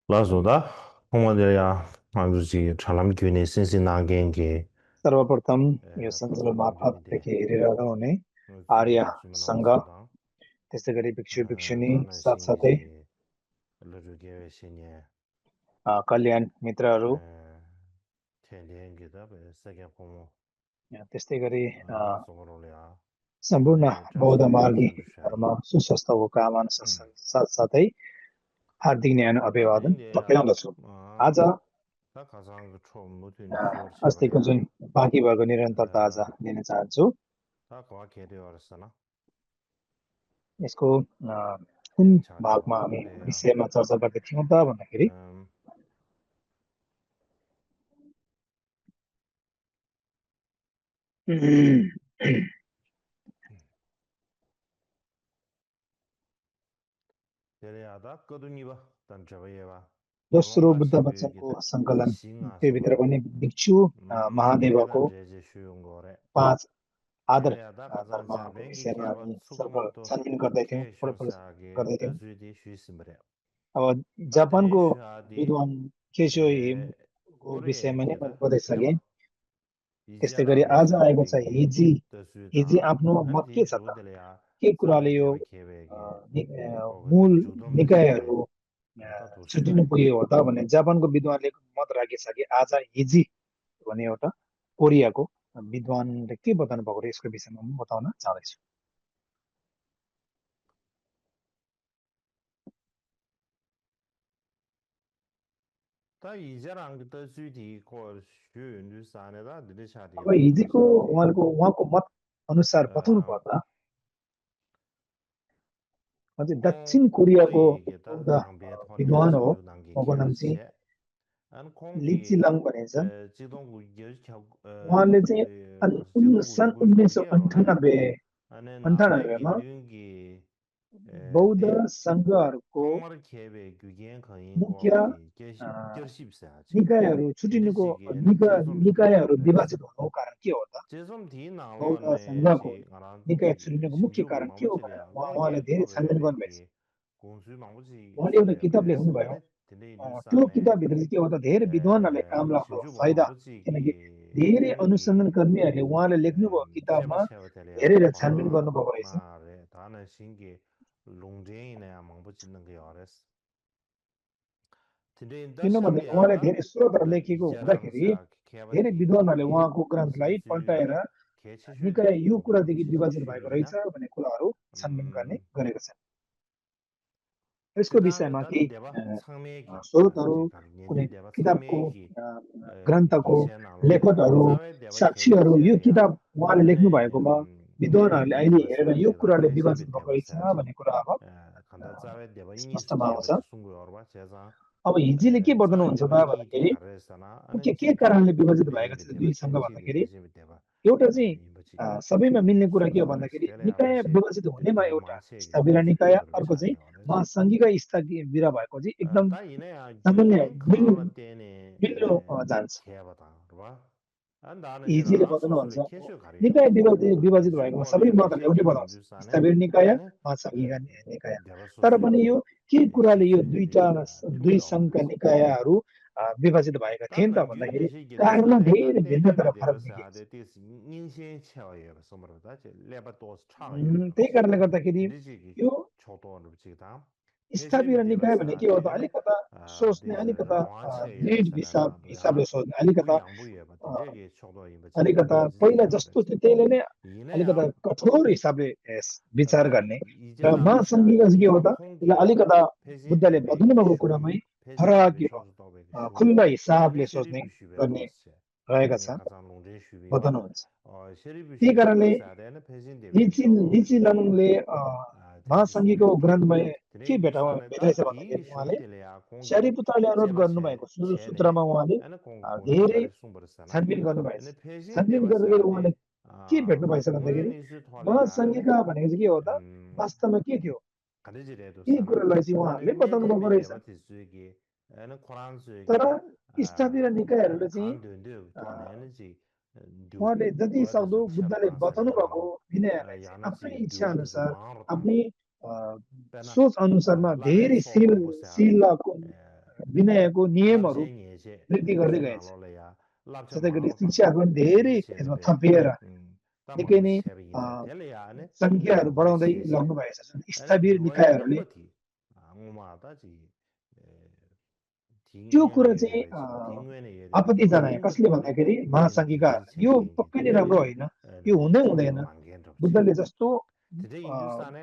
라소다 홍원들야 아주지 잘람 gyune sinsi nagen ge सर्वप्रथम यो सञ्चालन khosong gyune मार्फतदेखि हेरिरहेका हुने zu आर्य jimana सङ्घ masoda त्यसै गरी भिक्षु भिक्षुनी tana shingi साथसाथै ji luru ge shinye कल्याण मित्रहरू tenden ge da be sage komo त्यस्तै गरी sogoro le a सम्पूर्ण बौद्ध chashin ge sandu shai मार्गीहरूमा सुस्वास्थ्यको कामना साथसाथै हार्दिक न्याय अभिवादन inde टक्राउँदछु आज ta khasang cho mutu ni shor अस्तिको chebare जुन बाँकी भएको निरन्तरता आज लिन चाहन्छु ta kwa kere warsana यसको कुन chari भागमा wa हामी le ya विषयमा चर्चा गर्दै थियौँ त भन्दाखेरि Tereyada kaduniba dan chabayeva दोस्रो kolongda बुद्ध shibye वचनको gita सङ्कलन singa त्योभित्र samar पनि भिक्षु महादेवको tedan reje shuyongore 5 आदर tereyada kazan धर्मको chabengi विषयमा kerwa हामी सर्व tsukumoto छानबिन गर्दै थियौँ ke पढाइ shoshage गर्दै थियौँ tazuydi shuisimbre अब ta tene जापानको shuadi विद्वान केशो हिमको kore विषयमा नै मैले gita बताइसकेँ leba त्यस्तै गरी iziarango आज आएको छ suyudegi हिजी हिजी tazuda आफ्नो मत के anti छ त shudelaya के sabe कुराले यो deba kebege मूल kogadi judom निकायहरू shimbe ta छुटिनु toshibare पुग्यो हो त भने जापानको विद्वानले मत राखेछ कि आज हिजी भन्ने एउटा कोरियाको विद्वानले के बताउनु भएको र यसको विषयमा म बताउन चाहन्छु 다 이제랑 그때 주디 거 쉬운지 산에다 드리샤디 अब हिजीको उहाँको मत अनुसार बताउनु 어 पर्दा अझै दक्षिण कोरियाको 콩거이게다 बौद्ध 당배 토리아 विद्वान हो 신주 단계 उहाँको नाम चाहिँ 케베시에 안 콩기 लिचिलाङ भनिन्छ 지동구 여겨 उहाँले चाहिँ 지동구 सन् 구 उन्नाइस सौ 초기에로래 अन्ठानब्बे 안에 अन्ठानब्बेमा 나베기 륜기 बौद्ध 데 सङ्घहरूको 콩마르 케베 규겐 거인 मुख्य 거기 결십사지 निकायहरू छुटिनुको 디리시게 제좀디 निकायहरू विभाजित 됐어 हुनुको कारण के हो त 제좀 뒤 बौद्ध 나와네 सङ्घको 지 알아 निकाय 지 छुटिनुको मुख्य 심지어 कारण के हो भनेर 망부지야 उहाँले 왜게 धेरै छानबिन गर्नुभएछ 코베기 공수 망부지 उहाँले एउटा 시에 किताब लेख्नुभयो 그랬으면 근데 त्यो 인도산에 किताबभित्र चाहिँ के हो त धेरै विद्वानहरूले काम लाग्दो 심지어 फाइदा किनकि 망부지기 धेरै अनुसन्धान 륜기 कर्मीहरूले उहाँले लेख्नुभयो किताबमा 쉐바쉐바텔이야 धेरैले छानबिन 아 गर्नुभएको रहेछ 나래 다는 신기 롱쟁이네 망부지는 게 알았어 근데 किनभने उहाँले 인도산이야다 धेरै स्रोतहरू 다 लेखेको हुँदाखेरि 이자랑사 धेरै 케바디 विद्वानहरूले उहाँको ग्रन्थलाई पल्टाएर 신수유다 निकाय 개체슈디 यो कुरादेखि 고고지 विभाजित भएको रहेछ 슈유다 भन्ने कुराहरू छानबिन गर्ने 음 गरेका छन् यसको विषयमा 대단하다 केही 대바 상매기 स्रोतहरू 간 कुनै 년주 대바 किताबको 상매기 ग्रन्थको 이제나로 लेखकहरू 자외 대바 साक्षीहरू यो 개베시아야 किताब उहाँले लेख्नु 안에 भएकोमा विद्वानहरूले 개베기 अहिले हेरेर यो 버셔지라 कुराले विभाजित 개시비 भएको 대바 रहेछ 사야지 भन्ने कुरा अब 간다 자외 대바 स्पष्टमा 이니스키 आउँछ 버지 순고 여러바 제자 अब हिजीले के 자외 बताउनुहुन्छ त 대바 이디 भन्दाखेरि 가르사나 मुख्य 안에 के 지 कारणले विभाजित भएका 베이비 छन् 대바 दुई सङ्घ 케치비 भन्दाखेरि 버지 대바 एउटा चाहिँ 이버지 सबैमा मिल्ने कुरा के हो भन्दाखेरि 어레스텔레 निकाय 버시 विभाजित हुनेमा 대바 एउटा 마세기 स्थापित निकाय 고수들을 अर्को चाहिँ 차대 어레스 महासङ्घीय स्थगित भएको चाहिँ एकदम 다 이내야 सामान्य 규겐 강하나 때네 मिल्न जान्छ 개바다 그봐 나는 हिजीले 이래라 बताउनुहुन्छ 소소리 캐셔 가리야 निकाय विभाजित भएको सबै 슈거레 मतहरूले एउटै 쉐기 बताउँछ 륜주사네 स्थापित निकाय 아니 महासङ्घीय निकाय 대바 तर पनि 소소리 यो के कुराले यो दुईटा 시슈디 दुई 튜게 सङ्घका 어레스 निकायहरू विभाजित भएका थिए नि त 다는 भन्दाखेरि 균제시 कारणमा 게다스네 धेरै भिन्नता र 땡게베 फरक 데버스 देखिन्छ 하데 디스 인신 체어예 소머다 제 레바토스 차가 त्यही 예버스 कारणले गर्दाखेरि 디리지기 यो 초도는 지다 स्थापित 페제비 निकाय भने के हो त 데버스한테네 अलिकता सोच्ने 디스 अलिकता 랑와체 दृढ हिसाबले 예버스나나도야 सोच्ने अलिकता 구양부예 되게 초도 이버지 अलिकता पहिला 디지지 जस्तो 어레스 थियो त्यहीले नै अलिकता 이내야 कठोर हिसाबले विचार 다 गर्ने र महासङ्घीय चाहिँ के 이제랑샤기 हो त त्यसलाई 콩기 अलिकता बुद्धले 페제베베기 बताउनु भएको कुरामै 슈 फरक 페제베베 쇼스도베기 슈 खुल्ला हिसाबले सोच्ने 쉐리비 गर्ने 슈베도스 रहेका 아니 छन् 가장 롱제 슈비네 बताउनुहुन्छ 쉐리비 त्यही कारणले 슈베도스 아데는 페진데베기 쇼도베기 लिचिलङले 데리시 महासङ्घीयको ग्रन्थमा के 드레 인도산에 भेटाइछ 다디 भन्दाखेरि उहाँले 쇼텔레야 공기 श्यारिपुत्रले अनुरोध 제바체 गर्नुभएको 체네 सूत्रमा उहाँले 아니 धेरै 공수가리 숨버스나 छानबिन गर्नुभएछ 아니 페진 छानबिन गर्दाखेरि उहाँले 데바사데 के भेट्नु भएछ भन्दाखेरि 응원이스 토레야 महासङ्घीयका भनेको चाहिँ के हो त वास्तवमा के थियो 가르지레도 यही 사나 कुरालाई चाहिँ 아니 उहाँहरूले बताउनु भएको 메테베 रहेछ 데바티스기 아니 तर 코란스기다 स्थापित निकायहरूले चाहिँ 간드인데 또 안에는지 उहाँले 듀비 जति सक्दो 거라서 बुद्धले बताउनु 체바라사야라 भएको विनयहरूलाई चाहिँ आफ्नै 야나지 इच्छा 듀비도 अनुसार 마르다 आफ्नै 베나 सोच अनुसारमा 라데 धेरै 소도 보세요 शिलको विनयको नियमहरू 랍제 예제 वृद्धि गर्दै 랍제 गएछ। 나로래야 랍제 जस्तै गरी 마로 शिक्षाहरू 강고 पनि धेरै यसमा 랍제베 थपिएर निकै 담마도 नै अ, 셰베이나 텔레야 안에 सङ्ख्याहरू 랍제 बढाउँदै 시에세 लग्नु भएको छ। 안에 स्थावीर 누워야 निकायहरूले 넘버티 아무마다지 त्यो 딩엔에 कुरा चाहिँ 예레베지 딩엔에 आपत्ति 예레베지 जनाए कसले 딩버티 भन्दाखेरि 겐디지 महासङ्घिकाहरूले यो 쳔겐디 पक्कै नै राम्रो 딘데 होइन, यो हुँदै हुँदैन। 총격 만겐럽지 बुद्धले जस्तो 근데 अ, 인도산에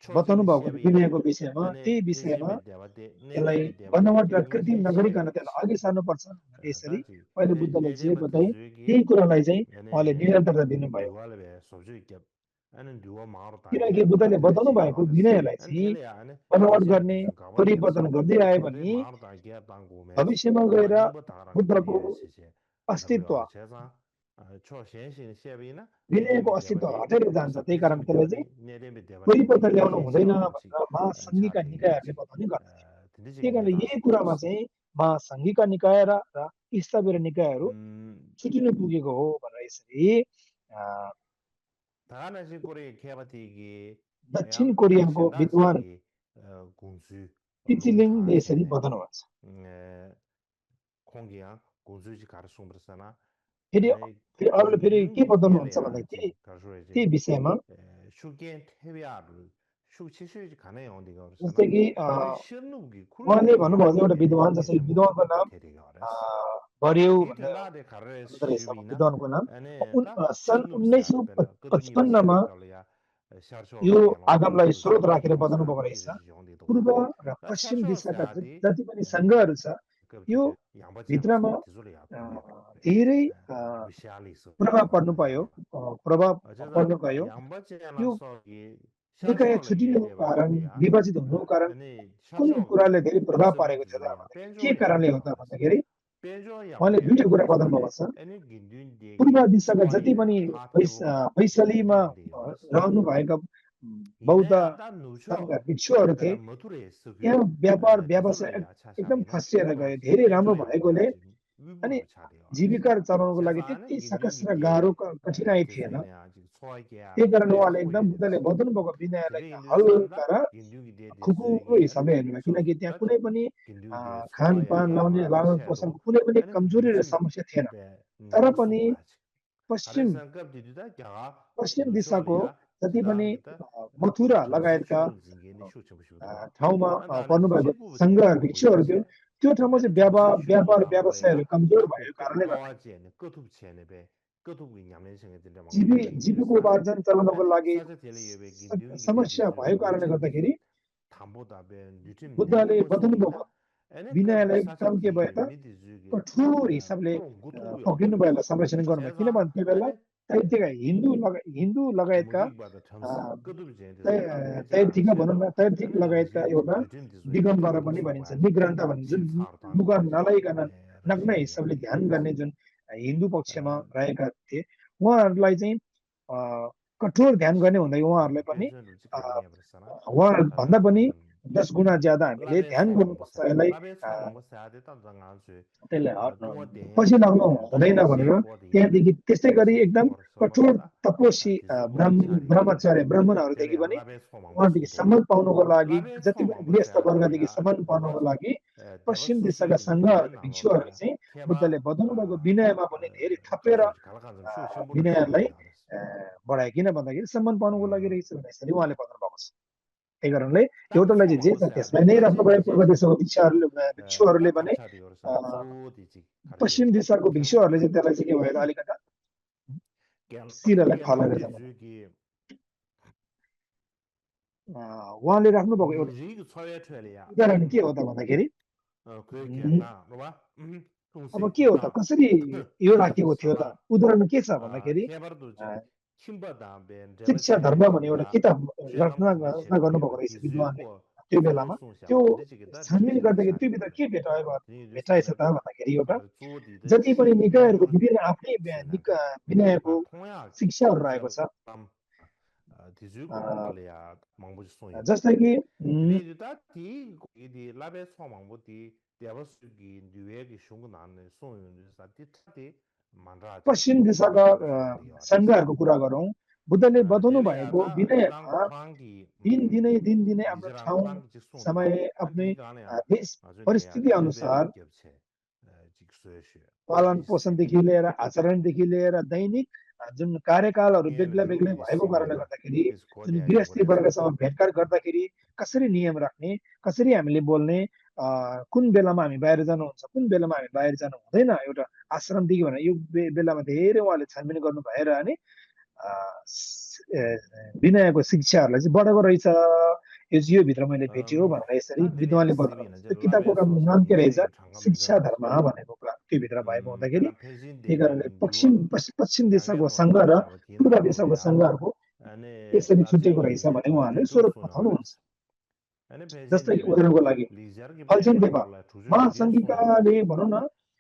बताउनु 초진 भएको 시에비야 विनयको विषयमा 안에 त्यही विषयमा 대집에 대바데 यसलाई 내집에 대바데 बनावट र कृत्रिम 딩겐 नगरिकन 시에베 त्यसलाई अघि सार्नुपर्छ भन्ने यसरी 다지 पहिले 내 बुद्धले जे 내집부터 बताए 주기 त्यही कुरालाई चाहिँ उहाँले 얘네 निरन्तरता दिनुभयो। 듀얼에 소주 있게 아는 듀얼 마으로 किनकि 다게 बुद्धले बताउनु 딜레시 भएको 요하레스 विनयलाई 안 चाहिँ 텔레 안에 बनावट 이제 गर्ने 무슨 가버디어서 परिवर्तन गर्दै आयो 도저히 भने 마으로 다게 당고메스 भविष्यमा गएर 와닝버 다랑 बुद्धको 거리에 시세 अस्तित्व 그러면 제가 초신신 시에비나 विनयको 내집에 अस्तित्व 대바데 हटेर जान्छ। 그래서 त्यही कारण 대집에 त्यसलाई चाहिँ 대바데 내집에 대바데 परिवर्तन ल्याउनु हुँदैन 딘겐시아 음식 भनेर महासङ्घीका निकायहरूले 차대 बताउने गर्दथे। त्यही कारणले 딘디지게다 यही कुरामा चाहिँ महासङ्घीका निकाय र स्थावीर निकायहरू 음 छुटिनु पुगेको हो भनेर यसरी अ, 다나시 कोरिया 케바티기 दक्षिण 양 कोरियाको विद्वान 신다시기 공수 पिचिलिङले यसरी 공차체네 बताउनुहुन्छ। 공기야 공수지 가르송버스나 फेरि 아니 फेरि अरूले फेरि के 긴둥기 बताउनुहुन्छ भन्दाखेरि 텔레야지 가르소야지 त्यही विषयमा 슈겐 테비아를 슈치슈지 가네요 어디가 그러잖아 जस्तै कि 아니 신누기 उहाँले 쿨루기 भन्नुभयो एउटा 야베데 विद्वान, जसरी 내제 विद्वानको 먹고 नाम 테리가 अ, 그랬어 बर्यौ भन्ने 디텔라데 가르스 हुँदो रहेछ 슈비나 विद्वानको नाम। 아니 다 सन् 신누비스야 베나 그동이 1955मा 비시아베 달려야 यो 샤르쇼로 게롱 आगमलाई स्रोत 그저 राखेर बताउनु भएको रहेछ। 디기지 용디도 पूर्व 그러고 र 나 पश्चिम दिशाका 샤르쇼스야디 जति पनि सङ्घहरू छ, यो 그때 양바지로서 भित्रमा 디졸이야 अ, 콜레 धेरै 미샤리스 प्रभाव पर्नु पर्यो, 바나야라 प्रभाव 어제다 पर्नु गयो। यो 양바지야나서 이 निकाय 샤르쇼를 छुटिनुको कारण, 이해되버리야 विभाजित हुनुको कारण 아니 कुन 샤르쇼가 कुराले धेरै प्रभाव 있으면 पारेको थियो त 디졸이야 भन्दाखेरि के 벤조 कारणले हो 양바지야 त 그랬어 भन्दाखेरि 벤조 उहाँले दुईटै कुरा 양바지야 बताउनु भएको 산에 छ। 아니 पूर्व 긴둔데기 दिशाका जति 소아이야 पनि 다 태우고 वैशालीमा 딘디안데 그랬어 रहनुभएका बौद्ध 이내야 다 누셔 सङ्घका भिक्षुहरू थिए। 베나 मथुरे यहाँ सुग्यो व्यापार व्यवसाय 디졸이야 एकदम 차샤비나 फस्टिएर गयो, 다 धेरै राम्रो 벤조 भएकोले 양바야지 अनि 위부르 차대요 그랬어 जीविका चलाउनको लागि 제자는 त्यति सकस र गाह्रो 긴둔기데 कठिनाइ थिएन। 디술이네 아직 소화기야 त्यही कारण उहाँले एकदम 배소야 बुद्धले 되었어 बताउनु भएको विनयलाई 되게 हल्का 인도산다 र 긴둔기데 खुकुरो 디술기 हिसाबले हेर्नुभयो, किनकि त्यहाँ कुनै 소다지 पनि 긴둔기데 खानपान, 소화야 लाउने 야바 लालन पोषणको 샤도 कुनै पनि 아니 कमजोरी र 누짐 समस्या थिएन। 배 तर पनि 냠송바지 पश्चिम 아래선 급디다 갸 पश्चिम दिशाको 누쇼리아 जति पनि 지다기다 मथुरा 정신 लगायतका 쇼를 징게니 쇼청시도록 ठाउँमा 안다네 पर्नुभएको 지부부터 सङ्घ भिक्षुहरू थियो, 보이버서 त्यो ठाउँमा 아니 चाहिँ 정신 व्यापार 쇼를 व्यवसायहरू 나로래야 कमजोर 다 भएको कारणले गर्दा 꼬아지에네 끄툭치에네 배 끄툭이 냠내생에 들려 막 되게 जीविकोपार्जन चलाउनको 아니 लागि 사자 텔레비에 긴둥기 समस्या 대디스 भएको कारणले 뉴팀 गर्दाखेरि 담보다 배 뉴팀 बुद्धले 내고 बताउनु 버스기나 भयो, 아니 그 विनयलाई एकदम के भयो 사자티 त 미디즈기 कठोर हिसाबले 그런 고투고요 पक्रिनु भयो, संरक्षण गर्नुभयो। 제자 किनभने त्यो बेला 아니 त्यतिका हिन्दू लगायतका 무기받아 점수 끄두리 제한테 तैर्थिका भनौँ 제자로서도 न, तैर्थिक 아니 लगायतका 뉴팀 एउटा 뉴팀 디즈웨 दिगम्बर 끄두리 पनि 쏘고 भनिन्छ, 아니 निग्रन्थ भनिन्छ, जुन 침사로 लुगा 당고 नलाइकन नग्न 라시아리아 हिसाबले ध्यान गर्ने जुन हिन्दू पक्षमा रहेका थिए, उहाँहरूलाई चाहिँ अ, कठोर ध्यान गर्ने हुँदै उहाँहरूलाई पनि 벤션을 찍겠냐 그랬잖아 उहाँहरूभन्दा 다지 पनि 10 गुणा ज्यादा हामीले 라베 ध्यान गर्नुपर्छ 소망보사 यसलाई। 라베 소망보사 됐다 장아주 त्यसलाई पछि 동어대 लाग्नु हुँदैन भनेर 다시 보디 त्यहाँदेखि त्यस्तै गरी एकदम कठोर 버서버다 तपस्वी 디즈고 차리야 ब्रह्मचार्य ब्राह्मणहरूदेखि 텔레야 पनि 라베 उहाँदेखि 소망보사도 सम्मान पाउनको लागि, 라베 जति पनि गृहस्थ वर्गदेखि 소망보사도야 सम्मान पाउनको 누가 लागि 대바 पश्चिम दिशाका 수수기 सङ्घहरूले, 누구는 भिक्षुहरूले 나로래야 चाहिँ 케바 बुद्धले बताउनु भएको विनयमा पनि धेरै थपेर 저저 갈라간 좀 쇼션보는 विनयलाई 쇼리야 그랬어 बढाए। किन भन्दाखेरि सम्मान पाउनुको लागि 음 रहेछ भने यसरी उहाँले बताउनु भएको छ। त्यही कारणले 라베 एउटालाई चाहिँ जे छ 소망보사 त्यसलाई नै राख्नु भयो। पूर्व 디제지 दिशाको भिक्षुहरूले 딱 भने 감차리 그래서 조디지 पश्चिम 가르쳐야지 दिशाको 걔바 भिक्षुहरूले चाहिँ त्यसलाई चाहिँ के भयो त अलिकता शिरलाई 걔나 फलाएर जानु। 디즈기 उहाँले राख्नुभएको एउटा 무지기 처야쳐야 उदाहरण के हो त भन्दाखेरि 그렇게 나 봐봐 अब 동생 के हो त, कसरी यो राखेको थियो त, 사바 उदाहरण के छ भन्दाखेरि 개발도 저 킴바다 벤 शिक्षा धर्म भन्ने एउटा 제바시비야 किताब 죄남 रचना गर्नुभएको 군대체비야 रहेछ विद्वानले 디즈고 त्यो बेलामा। 소송샤 त्यो 군대체기다 छानबिन 디즈기 गर्दाखेरि त्यो 차리 भित्र के भेटाएछ 디즈사네 त भन्दाखेरि एउटा 조디데 जति पनि निकायहरूको 칭도 विभिन्न आफ्नै 세나데 विनयको 통야 शिक्षाहरू रहेको छ। 참 디즈고 칼레야 망보지 소야 जस्तै कि 근데 디 이디 라베 소망보디 대버스기 뉴에기 슝나네 소윤사 디타디 만라지 पश्चिम दिशाका 디즈고 सङ्घहरूको कुरा गरौँ, बुद्धले बताउनु Delia भएको ta Islam विनयमा Kurangi दिनदिनै आफ्नो Lijaran ठाउँ Kurang jik sung duwa समय आफ्नै Adi gane ya देश Azun ya परिस्थिति Tibet अनुसार gyabche jik suya shi पालन Di पोषणदेखि semi लिएर आचरणदेखि लिएर दैनिक जुन कार्यकालहरू Ngayab बेग्ला बेग्लै Juruli भएको semi कारणले na गर्दाखेरि Is जुन kodya गृहस्थी jabure sa वर्गसँग भेटघाट गर्दाखेरि कसरी नियम राख्ने कसरी हामीले बोल्ने कुन बेलामा हामी बाहिर जानुहुन्छ कुन बेलामा हामी बाहिर जानु हुँदैन एउटा आश्रमदेखि भनेर यो बेलामा धेरै उहाँले छानबिन गर्नु भएर अनि विनयको शिक्षाहरूलाई चाहिँ बढाएको रहेछ यो भित्र मैले भेट्यो भनेर यसरी Ta dine विद्वानले sibi बताउनुहुन्छ na त्यो je किताबको labya so sa नाम के रहेछ nyese changa शिक्षा mizana धर्म so भनेको कुरा त्योभित्र भएको हुँदाखेरि Tana pejin त्यही debe कारणले yin diwa पश्चिम Gyabya देशको no सङ्घ la र shaba tiyan पूर्व na lo देशको ya सङ्घहरूको Ane यसरी labzin छुट्टिएको रहेछ yeze भने उहाँले chujuri jo स्वरूप sun बताउनुहुन्छ yores Ane pejin जस्तै कि debe उदाहरणको लागि Lijar ki फल्सेन peyang na देवा lo la chujuri jo sun yores महासङ्घिकाले भनौँ न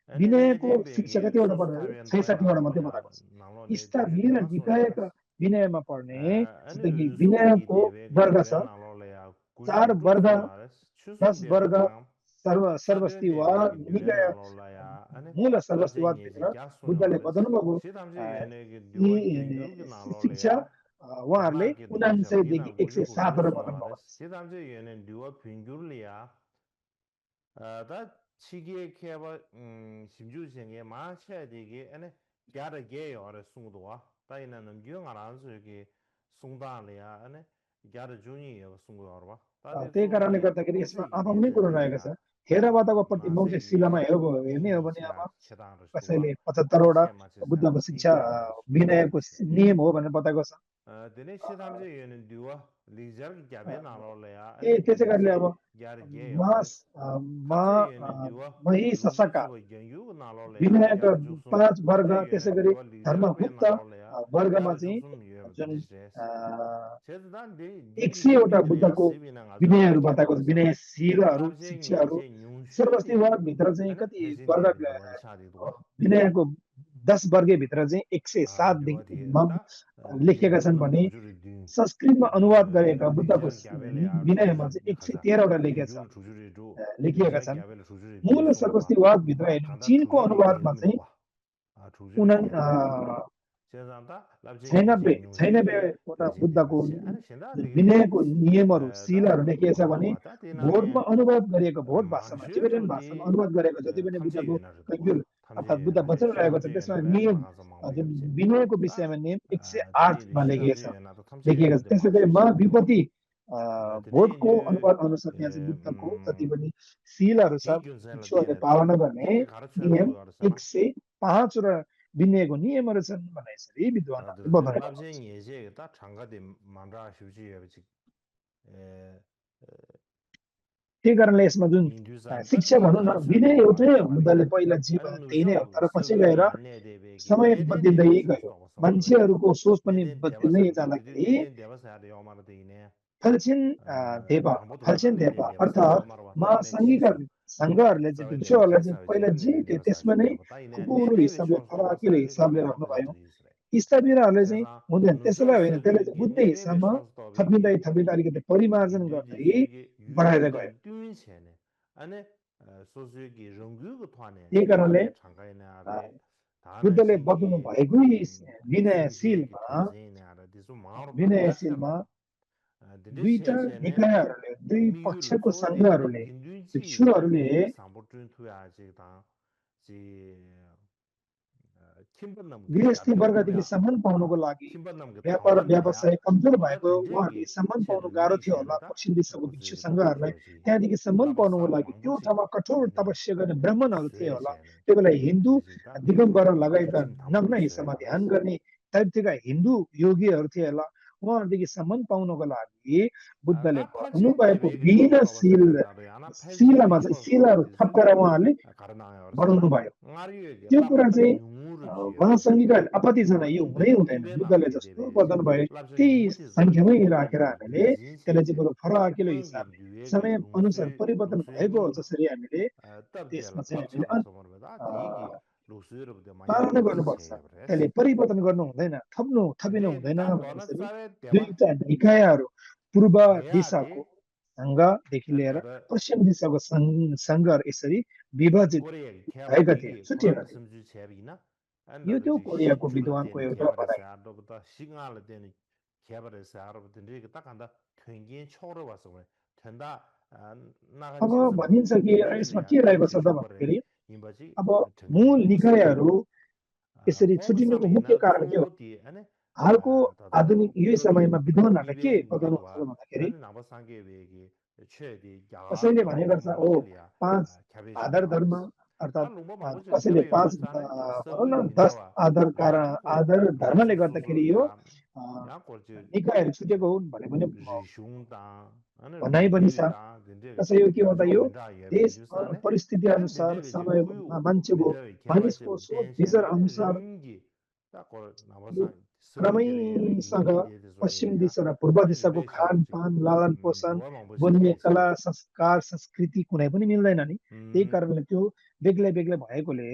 Ane विनयको pejin शिक्षा begi कतिवटा susu पर्ने tabian toya na 66वटा lo मात्रै ya बताएको छ Na lo le chujuri स्थानीय र tingla sun निकायका yores विनयमा पर्ने Ane जस्तै कि rinsu ki विनयको debe वर्ग छ Gyabya na lo la ya 4 Gujuri jo वर्ग sun yores Chusun 10 debe वर्ग tang Sadwe debe सर्वस्तिवाद ki Gyabya निकाय na lo la ya Ane मूल labzin yeze सर्वस्तिवादभित्र kya sun बुद्धले yores बताउनु भएको Shidam je yene ki यी diwa gyengyu ki na lo la शिक्षा ya उहाँहरूले Gyabar ki dhobi shaba 99 yina देखि goju ku 107 jo वटा sun बताउनु भएको yores छ Shidam je yene diwa pyungyur li ya Da chigi keba shimju shenge maa shaya digi ane gyara gaya yore sungduwa Da ina namgyu nga ranzu yoki sungdaan li ya ane gyara junyi yoga sungdu yorwa Da di त्यही zu कारणले di गर्दाखेरि यसमा pezi आफआफ्नै nyeze कुरो digi रहेको ya छ थेरवादको प्रति maa मौलिक se शिलामा हेर्ने हो gyunyi भने अब chiya chedaan rishduwa कसैले Da 75वटा che maa che san बुद्धको शिक्षा digi ya विनयको che नियम हो भनेर बताएको छ Dine shidam je yene diwa lijar ki gyabe nalo la ya ane ए त्यसै गरीले अब lijar gyara gaya मास yores Tamze मा yene diwa मही lungzu ससाका soba gyengyu nalo la ya विनयका gyara juksun 5 वर्ग Tamze त्यसै yene गरी diwa lijar pe Dharmagupta nalo la ya वर्गमा gyara चाहिँ juksun yueba जुन didish res Chedan di 100वटा dine ya बुद्धको sibi na nga zo ya विनयहरू keba बताएको छ rasa विनयशीलहरू Tabze nye शिक्षाहरू je nyungshu di सर्वस्तिवादभित्र चाहिँ ane कति pezin वर्ग debe diwa di shadi duwa विनयको 10 वर्गभित्र चाहिँ 107 Diwa देखि di ta लेखिएका gyengyu छन् nam भने chujuri din संस्कृतमा अनुवाद गरेका बुद्धको Lijar gyabele ya विनयमा chujuri चाहिँ khasa 113वटा लेखिएका Gyengyu छ nam chujuri du लेखिएका Lijar छन् gyabele chujuri din मूल sungduwa सर्वस्तिवादभित्र हेर्नु Tanda चिनको chujuri अनुवादमा gyengmi चाहिँ duwa Chujuri gyengmi duwa Chezanda labje nye je 96 nyungshu di 96वटा pezin debe बुद्धको che Ane shenda digi विनयको नियमहरू da शिलाहरू लेखिएछ भने duwa ta di भोटमा nane अनुवाद गरिएको भोट भाषामा Mangshu टिबेटन zo भाषामा di अनुवाद गरिएको जति पनि Tamze बुद्धको yuena ridwa कन्जुल Tamze अर्थात् बुद्ध yuena वचन Shi रहेको छ tamze yuena त्यसमा pe नियम magaza mangbo जुन yubche विनयको Da विषयमा नियम Dine 108मा shi लेखिएको tamze छ yuena to Tamze लेखिएको yuena छ de त्यसै गरी mangshu che महाविपत्ति Dine भोटको indu अनुवाद अनुसार त्यहाँ चाहिँ बुद्धको जति पनि सिलहरू छ Di gyun la di भिक्षुहरूले la पालना di गर्ने Di kara chuya नियम dugu yore sana 105वटा विनयको नियमहरू छन् भने यसरी Da विद्वानहरूले dine बताएको labze छ nye je ta changa de mandra shivji yuebchi त्यही कारणले यसमा जुन Hindu san ta शिक्षा di भनौँ न kara chuya विनय dugu एउटै wale हो sabari बुद्धले पहिला जे Ane भने त्यही नै हो nushu तर पछि silvi गएर manye debe ki समय Deden बदलिँदै debe गयो sasto samare मान्छेहरूको सोच पनि Deden deva बदलिँदै san Dede जाँदाखेरि deden deva sa de yomar de ine फल्छिन देवा Thangbo duwa ta फल्छिन deden देवा deva sa de अर्थात् yomar wa ta ine महासङ्घीका chisu सङ्घहरूले चाहिँ Sawen debe भिक्षुहरूलाई kya चाहिँ sa पहिला deden जे debe थियो deva sa त्यसमा नै yueba ta ine ne खुकुरो debe हिसाबले chon so to फराकिलो sa de हिसाबले debe राख्नु yomar भयो de isre स्थापिराहरूले चाहिँ Cheza हुँदैन त्यसैलाई nushu होइन त्यसले silvi चाहिँ ki बुझ्ने ne debe हिसाबमा chon so to थपिँदै ki थपिँदै अलिकति परिमार्जन Hindu ji गर्दै ki बढाएर yuji गयो ki dun che ne Ane sosu ki rungyu ku thwa ne त्यही ta कारणले ne changa ine are ta na बुद्धले बताउनु shingi भएकै singye ki विनयशीलमा thonze ne are disu maaro ka daksha विनयशीलमा rwa Dinde दुईटा che che ne निकायहरूले दुई mi yu पक्षको so di सङ्घहरूले Hindu ji भिक्षुहरूले ane sambo chun thuya che ta chi kimpan nam ki गृहस्थी gyabe वर्गदेखि thubya सम्मान पाउनको लागि kimpan nam ki व्यापार thangban thaya व्यवसाय कमजोर ta भएको dinde उहाँहरूले ki सम्मान che पाउनु गाह्रो luli थियो che होला ne ta पश्चिम देशको भिक्षु kuzi सङ्घहरूलाई kuzo chi त्यहाँदेखि सम्मान laba पाउनुको sam लागि mangpo त्यो chi ठाउँमा कठोर ane तपस्या गर्ने ब्राह्मणहरू थिए suye होला che ne त्यो बेला हिन्दू dizi ta दिगम्बर लगायतका chim thambo नग्न ro suye हिसाबमा ध्यान bares गर्ने टाइपका हिन्दू योगीहरू थिए होला उहाँहरूदेखि सम्मान पाउनको लागि बुद्धले ta बताउनु phalchen भएको debe ki chon so ba विहीनशील sa ta do yana phalchen शिलामा de चाहिँ chon so शिलाहरू disu थपेर उहाँहरूले karna yor बढाउनु sana भयो ngari ye ge त्यो laba कुरा ta चाहिँ nyungu ro chi ye ba महासङ्घीका आपत्ति छैन ma यो inbe हुँदै हुँदैन inbe na बुद्धले de जस्तो debe che बताउनु भयो labje त्यही nyungu ti zan सङ्ख्यामै inbe राखेर na हामीले du jin che त्यसलाई चाहिँ che बरु फराकिलो ön ge हिसाबले duye ge समय अनुसार lungsu परिवर्तन lungsu भएको gu जसरी हामीले tab de त्यसमा la चाहिँ tab हामीले cha ba samar ba da di gi lungsu ro de ma ya पालना ge chi che गर्नुपर्छ ya bres त्यसले परिवर्तन गर्नु हुँदैन थपिनु ande हुँदैन ta भनेर dona यसरी tsare deba दुईटा निकायहरू पूर्व ngaya दिशाको de सङ्घदेखि लिएर tada पश्चिम दिशाको सङ्घहरू यसरी विभाजित Korea ki kaya ba भएका थिए digi छुट्टिएका Kurang थिए samju chebi na यो त्यो कोरियाको विद्वानको एउटा भनाइ 아로부터 시간을 되는 개발해서 아로부터 이렇게 딱 한다. 굉장히 초로 와서 그래. 된다. 나가 अब 치서 भनिन्छ कि यसमा के रहेको छ त भन्दाखेरि 임바지 अब मूल निकायहरू यसरी छुटिनुको मुख्य कारण के हो हालको आधुनिक यो समयमा विद्वानहरूले के बताउनुहुन्छ भन्दाखेरि कसैले भने गर्छ ओ 5 आधार धर्म अर्थात् कसैले 5 भनौँ न 10 आधार धर्मले गर्दाखेरि यो निकायहरू छुटेको हुन् भने पनि भनाइ पनि छ कसै यो के भन्दा यो देश परिस्थिति अनुसार समय मान्छेको मानिसको सोच विचार अनुसार क्रमैसँग पश्चिम दिशा र पूर्व दिशाको खानपान लालन पोषण बोल्ने कला संस्कार संस्कृति कुनै पनि मिल्दैन नि त्यही कारणले त्यो बेग्लै बेग्लै भएकोले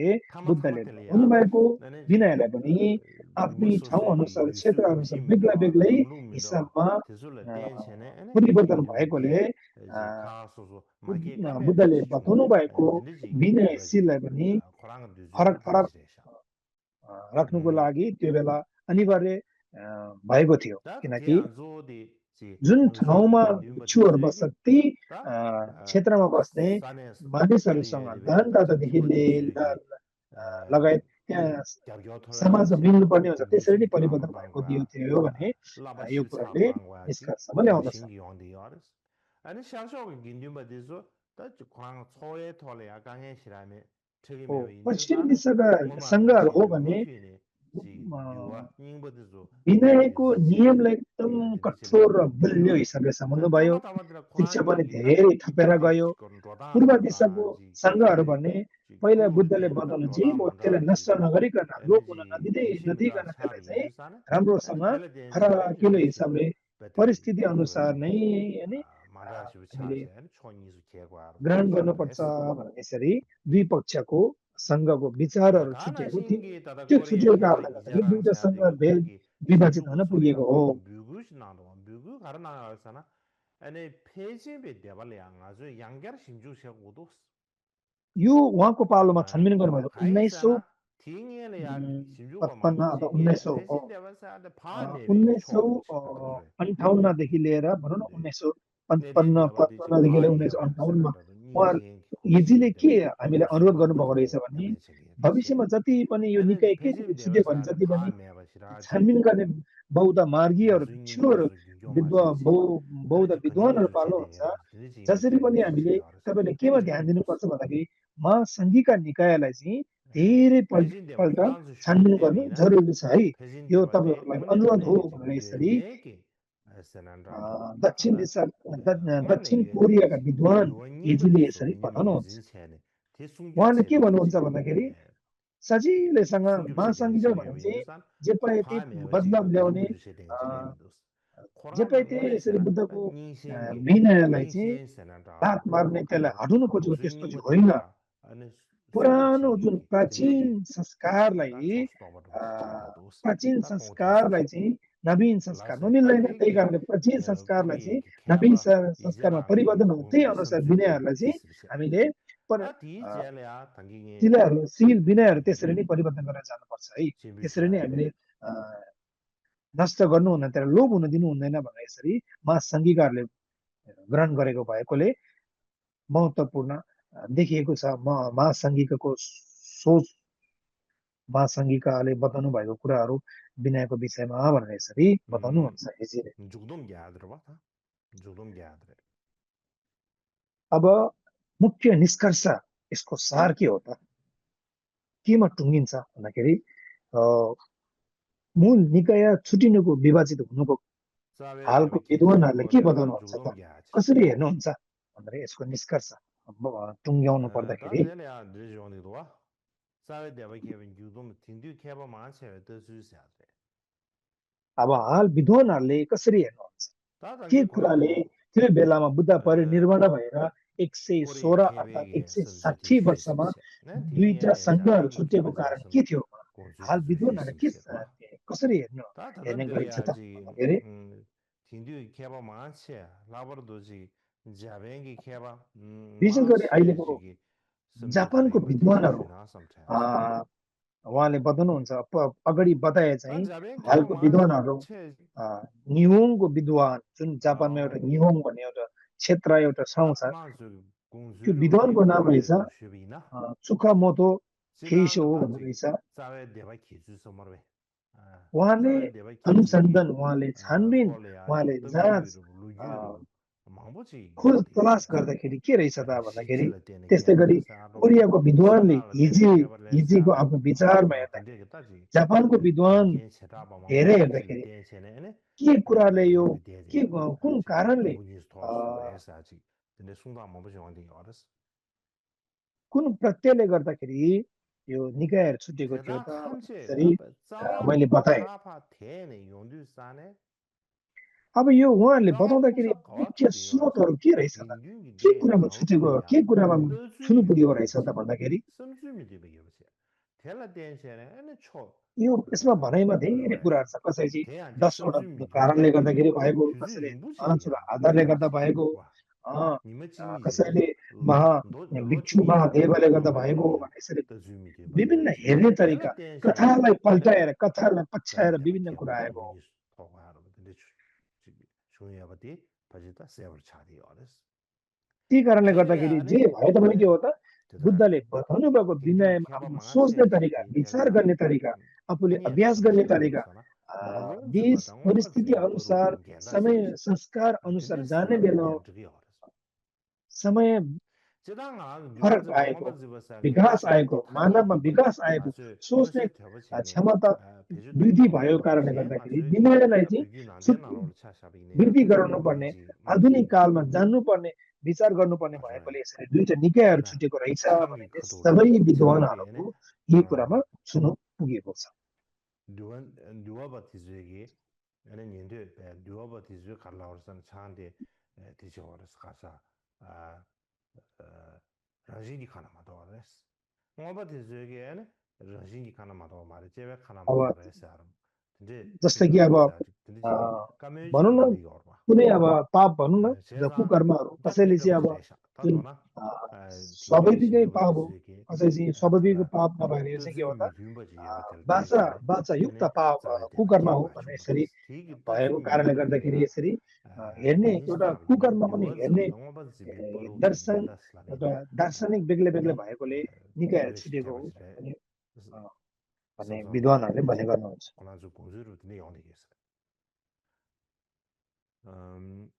बुद्धले भन्नुभएको विनयलाई पनि आफ्नै ठाउँ अनुसार क्षेत्र अनुसार बेग्ला बेग्लै हिसाबमा परिवर्तन भएकोले बुद्धले बताउनु भएको विनयशीललाई पनि फरक फरक राख्नुको लागि त्यो बेला अनिवार्य भएको थियो किनकि जुन ठाउँमा भिक्षुहरू बस्छ ती क्षेत्रमा बस्ने मानिसहरूसँग दानदातादेखि लगायत त्यहाँ समाजमा मिल्नुपर्ने हुन्छ त्यसरी नै परिवर्तन भएको थियो भने यो कुराले निष्कर्षमा ल्याउँदछ 아니 샤쇼가 긴디마디서 다 광 초에 토레야 강에 시라메 पश्चिम दिशाका सङ्घहरू हो भने विनयको नियमलाई एकदम कठोर र बलियो हिसाबले सम्झनु भयो शिक्षा पनि धेरै थपेर गयो पूर्व दिशाको सङ्घहरू भने पहिला बुद्धले बताउनु जे भयो त्यसलाई नष्ट नगरिकन लोपुन नदिकन त्यसलाई चाहिँ राम्रोसँग फराकिलो हिसाबले परिस्थिति अनुसार नै हैन ग्रहण गर्नुपर्छ भनेर यसरी दुई पक्षको सङ्घको विचारहरू छुटेको थियो त्यो छुटेको कारणले गर्दाखेरि दुईटा सङ्घ विभाजित हुन पुगेको हो यो उहाँको पालोमा छनबिन गर्नुभएको 1955 अथवा 1958 देखि लिएर भनौँ न 1955 देखि लिएर 1958 मा हिजीले के हामीलाई अनुरोध गर्नुभएको रहेछ भने भविष्यमा जति पनि यो निकाय के छुट्यो भने जति पनि छानबिन गर्ने बौद्ध मार्गीयहरू भिक्षुहरू बौद्ध विद्वानहरू पालो हुन्छ जसरी पनि हामीले तपाईँले केमा ध्यान दिनुपर्छ भन्दाखेरि महासङ्घीका निकायलाई चाहिँ धेरै पल्ट छानबिन गर्नु जरुरी छ है यो तपाईँहरूलाई अनुरोध हो भनेर यसरी दक्षिण कोरियाका विद्वान हिजीले यसरी बताउनुहुन्छ उहाँले के भन्नुहुन्छ भन्दाखेरि सजिलैसँग महासङ्घीय भने चाहिँ जे पाए त्यही बदलाव ल्याउने जे पाए त्यही यसरी बुद्धको विनयलाई चाहिँ लात मार्ने त्यसलाई हटाउनु खोजेको त्यस्तो चाहिँ होइन पुरानो जुन प्राचीन संस्कारलाई चाहिँ नवीन संस्कारमा मिल्दैन त्यही कारणले प्राचीन संस्कारलाई चाहिँ नवीन संस्कारमा परिवर्तन हो त्यही अनुसार विनयहरूलाई चाहिँ हामीले शील विनयहरू त्यसरी नै परिवर्तन गरेर जानुपर्छ है त्यसरी नै हामीले नष्ट गर्नु हुँदैन त्यसलाई लोभ हुन दिनु हुँदैन भनेर यसरी महासङ्घीकारले ग्रहण गरेको भएकोले महत्त्वपूर्ण देखिएको छ महासङ्घीको सोच महासङ्घीकाले बताउनु भएको कुराहरू विनयको विषयमा भनेर यसरी बताउनुहुन्छ हिजीले अब मुख्य निष्कर्ष यसको सार के हो त केमा टुङ्गिन्छ भन्दाखेरि मूल निकाय छुटिनुको विभाजित हुनुको हालको विद्वानहरूले के बताउनुहुन्छ त कसरी हेर्नुहुन्छ भन्दाखेरि यसको निष्कर्ष टुङ्ग्याउनु पर्दाखेरि अब हाल विद्वानहरूले कसरी हेर्नुहुन्छ के कुराले त्यो बेलामा बुद्ध परिनिर्वाण भएर 116 अर्थात् 160 वर्षमा दुईटा सङ्घहरू छुटेको कारण के थियो हाल विद्वानहरूले के कसरी हेर्ने गरिन्छ त भन्दाखेरि विशेष गरी अहिलेको जापानको विद्वानहरू उहाँले बताउनुहुन्छ अगाडि बताए 다 चाहिँ 잡엔 हालको 그냥 विद्वानहरू 와서 체 निहोङको विद्वान जुन जापानमा एउटा 어, निहोङ भन्ने एउटा क्षेत्र एउटा ठाउँ छ 마스 त्यो 공수로 विद्वानको नाम रहेछ 대부분의 수비나 चुकामोतो हेइसो 지당 भन्ने 다지 रहेछ 사회 대바 기술 समरवे उहाँले 사회 대바 기술이 अनुसन्धान उहाँले छानबिन कोले उहाँले जाँच तमिलुरु लुजुरु 망보지 खोज 요디 तलास गर्दाखेरि के रहेछ त भन्दाखेरि 시치를 때는 त्यस्तै गरी 게임에서 कोरियाको विद्वानले 시나를 때는 हिजीको 개발했어 आफ्नो विचारमा 근데 हेर्दाखेरि 그 따지 जापानको विद्वान 딘겐 세다바 हेरे 망보지 हेर्दाखेरि 딘겐세네 के कुराले यो 요리 대제 कुन कारणले 부분이 스토어스 에사지 근데 순간 망보지 왕딩이 알았어 कुन प्रत्ययले गर्दाखेरि यो निकायहरू छुटेको थियो 제가 त 칸체 यसरी 답 짜와 मैले बताएँ 차파 대네 용두산에 अब यो उहाँहरूले 짜와 बताउँदाखेरि 풍사 मुख्य 거와투디 알았어 स्रोतहरू के रहेछ त 빈균기 के 대 कुरामा छुटेको 강투야 के कुरामा छुनु 떠주미 पुगेको रहेछ त 되버지 भन्दाखेरि 섬주미 되버지 텔라 댄세네 에네 초 यो यसमा भनाइमा धेरै कुराहरू छ कसै चाहिँ 대한지 10 वटा 섬주미 कारणले 되버지 गर्दाखेरि भएको 규주 कसैले 융부지야 5 आधारले गर्दा भएको 와 अँ, 니마 징미지 कसैले महा भिक्षु महादेवले गर्दा भएको भनेर यसरी 떠주미 विभिन्न 되버지 हेर्ने तरिका 텔라 댄세네 कथालाई 에네 पल्टाएर कथालाई पछ्याएर 자대바 विभिन्न कुरा 개발도 आएको 문이 토가하러 근데 중요하디 바지다 세벌 차디 어렸어 त्यही कारणले 텔레야 गर्दाखेरि जे 안에 भए तापनि के हो त 대다 बुद्धले बताउनु भएको 딘딘 विनयमा 개발 आफ्नो 망아체 सोच्ने तरिका विचार 딘딘라 गर्ने तरिका आफूले 한이야 अभ्यास गर्ने 당시 तरिका 거기서나 뭐런 देश 집어다 परिस्थिति 원바지 अनुसार 버루 समय 겐다지 संस्कार अनुसार 근데 जाने 사람이 बेला 된적이 어렸어 समय 제당아 फरक 뉴런즈 आएको 원바지 버사 विकास 개발체 आएको 타니 मानवमा विकास आएको 아주 सोच्ने 어세 되버지네 क्षमता 배주도 वृद्धि भएको कारणले 제 गर्दाखेरि 맞아요 विनयलाई चाहिँ 비균 안 되나 로 차샤비네 वृद्धि गराउनुपर्ने 딘지 आधुनिक कालमा जान्नुपर्ने विचार गर्नुपर्ने 맞아요 भएकोले यसरी दुईटा निकायहरू 나 छुटेको रहेछ 탕이 भने 거도리 सबै 제당게네 विद्वानहरूको यही कुरामा सुनु पुगेको छ 뉴아바티즈에게 얘는 년대 뉴아바티즈 갈라오르산 차한테 디저어스 가사 아 라진이 카나마도 알았어 뉴아바티즈에게 라진이 카나마도 말해 제베 카나마도 अब 알았어 근데 जस्तै कि अब 근데 अ, 까메지 भनौँ न 우리 얼마 कुनै अब पाप भनौँ न र 제가 कुकर्महरू कसैले 답변도 चाहिँ अब 못해서 जुन 다도나 अ, 딘겐 स्वाभाविकै पाप हो 심주바티즈에게 कसै चाहिँ स्वाभाविक 제가 पाप नभएर यो चाहिँ के हो 뜻을 त 미둔바지 야바텔 बाचा 댄세네 बाचायुक्त 얘네 पाप 자외 대바 कुकर्म हो 개바 भने 좀 यसरी 되게 भएको 뜻을 कारणले गर्दाखेरि 미둔데야 यसरी हेर्ने एउटा 인스타라비네 कुकर्म पनि 듀얼즈 हेर्ने 영어바지 비버로 दर्शन एउटा 겐다슬라비네 दार्शनिक बेग्लै बेग्लै 디 भएकोले निकायहरू 벨레시 छुटेको हो 테바지레 भन्ने भन्ने 삼삼 विद्वानहरूले भन्ने गर्नुहुन्छ 어나주 공주로 드네 영리겠어 음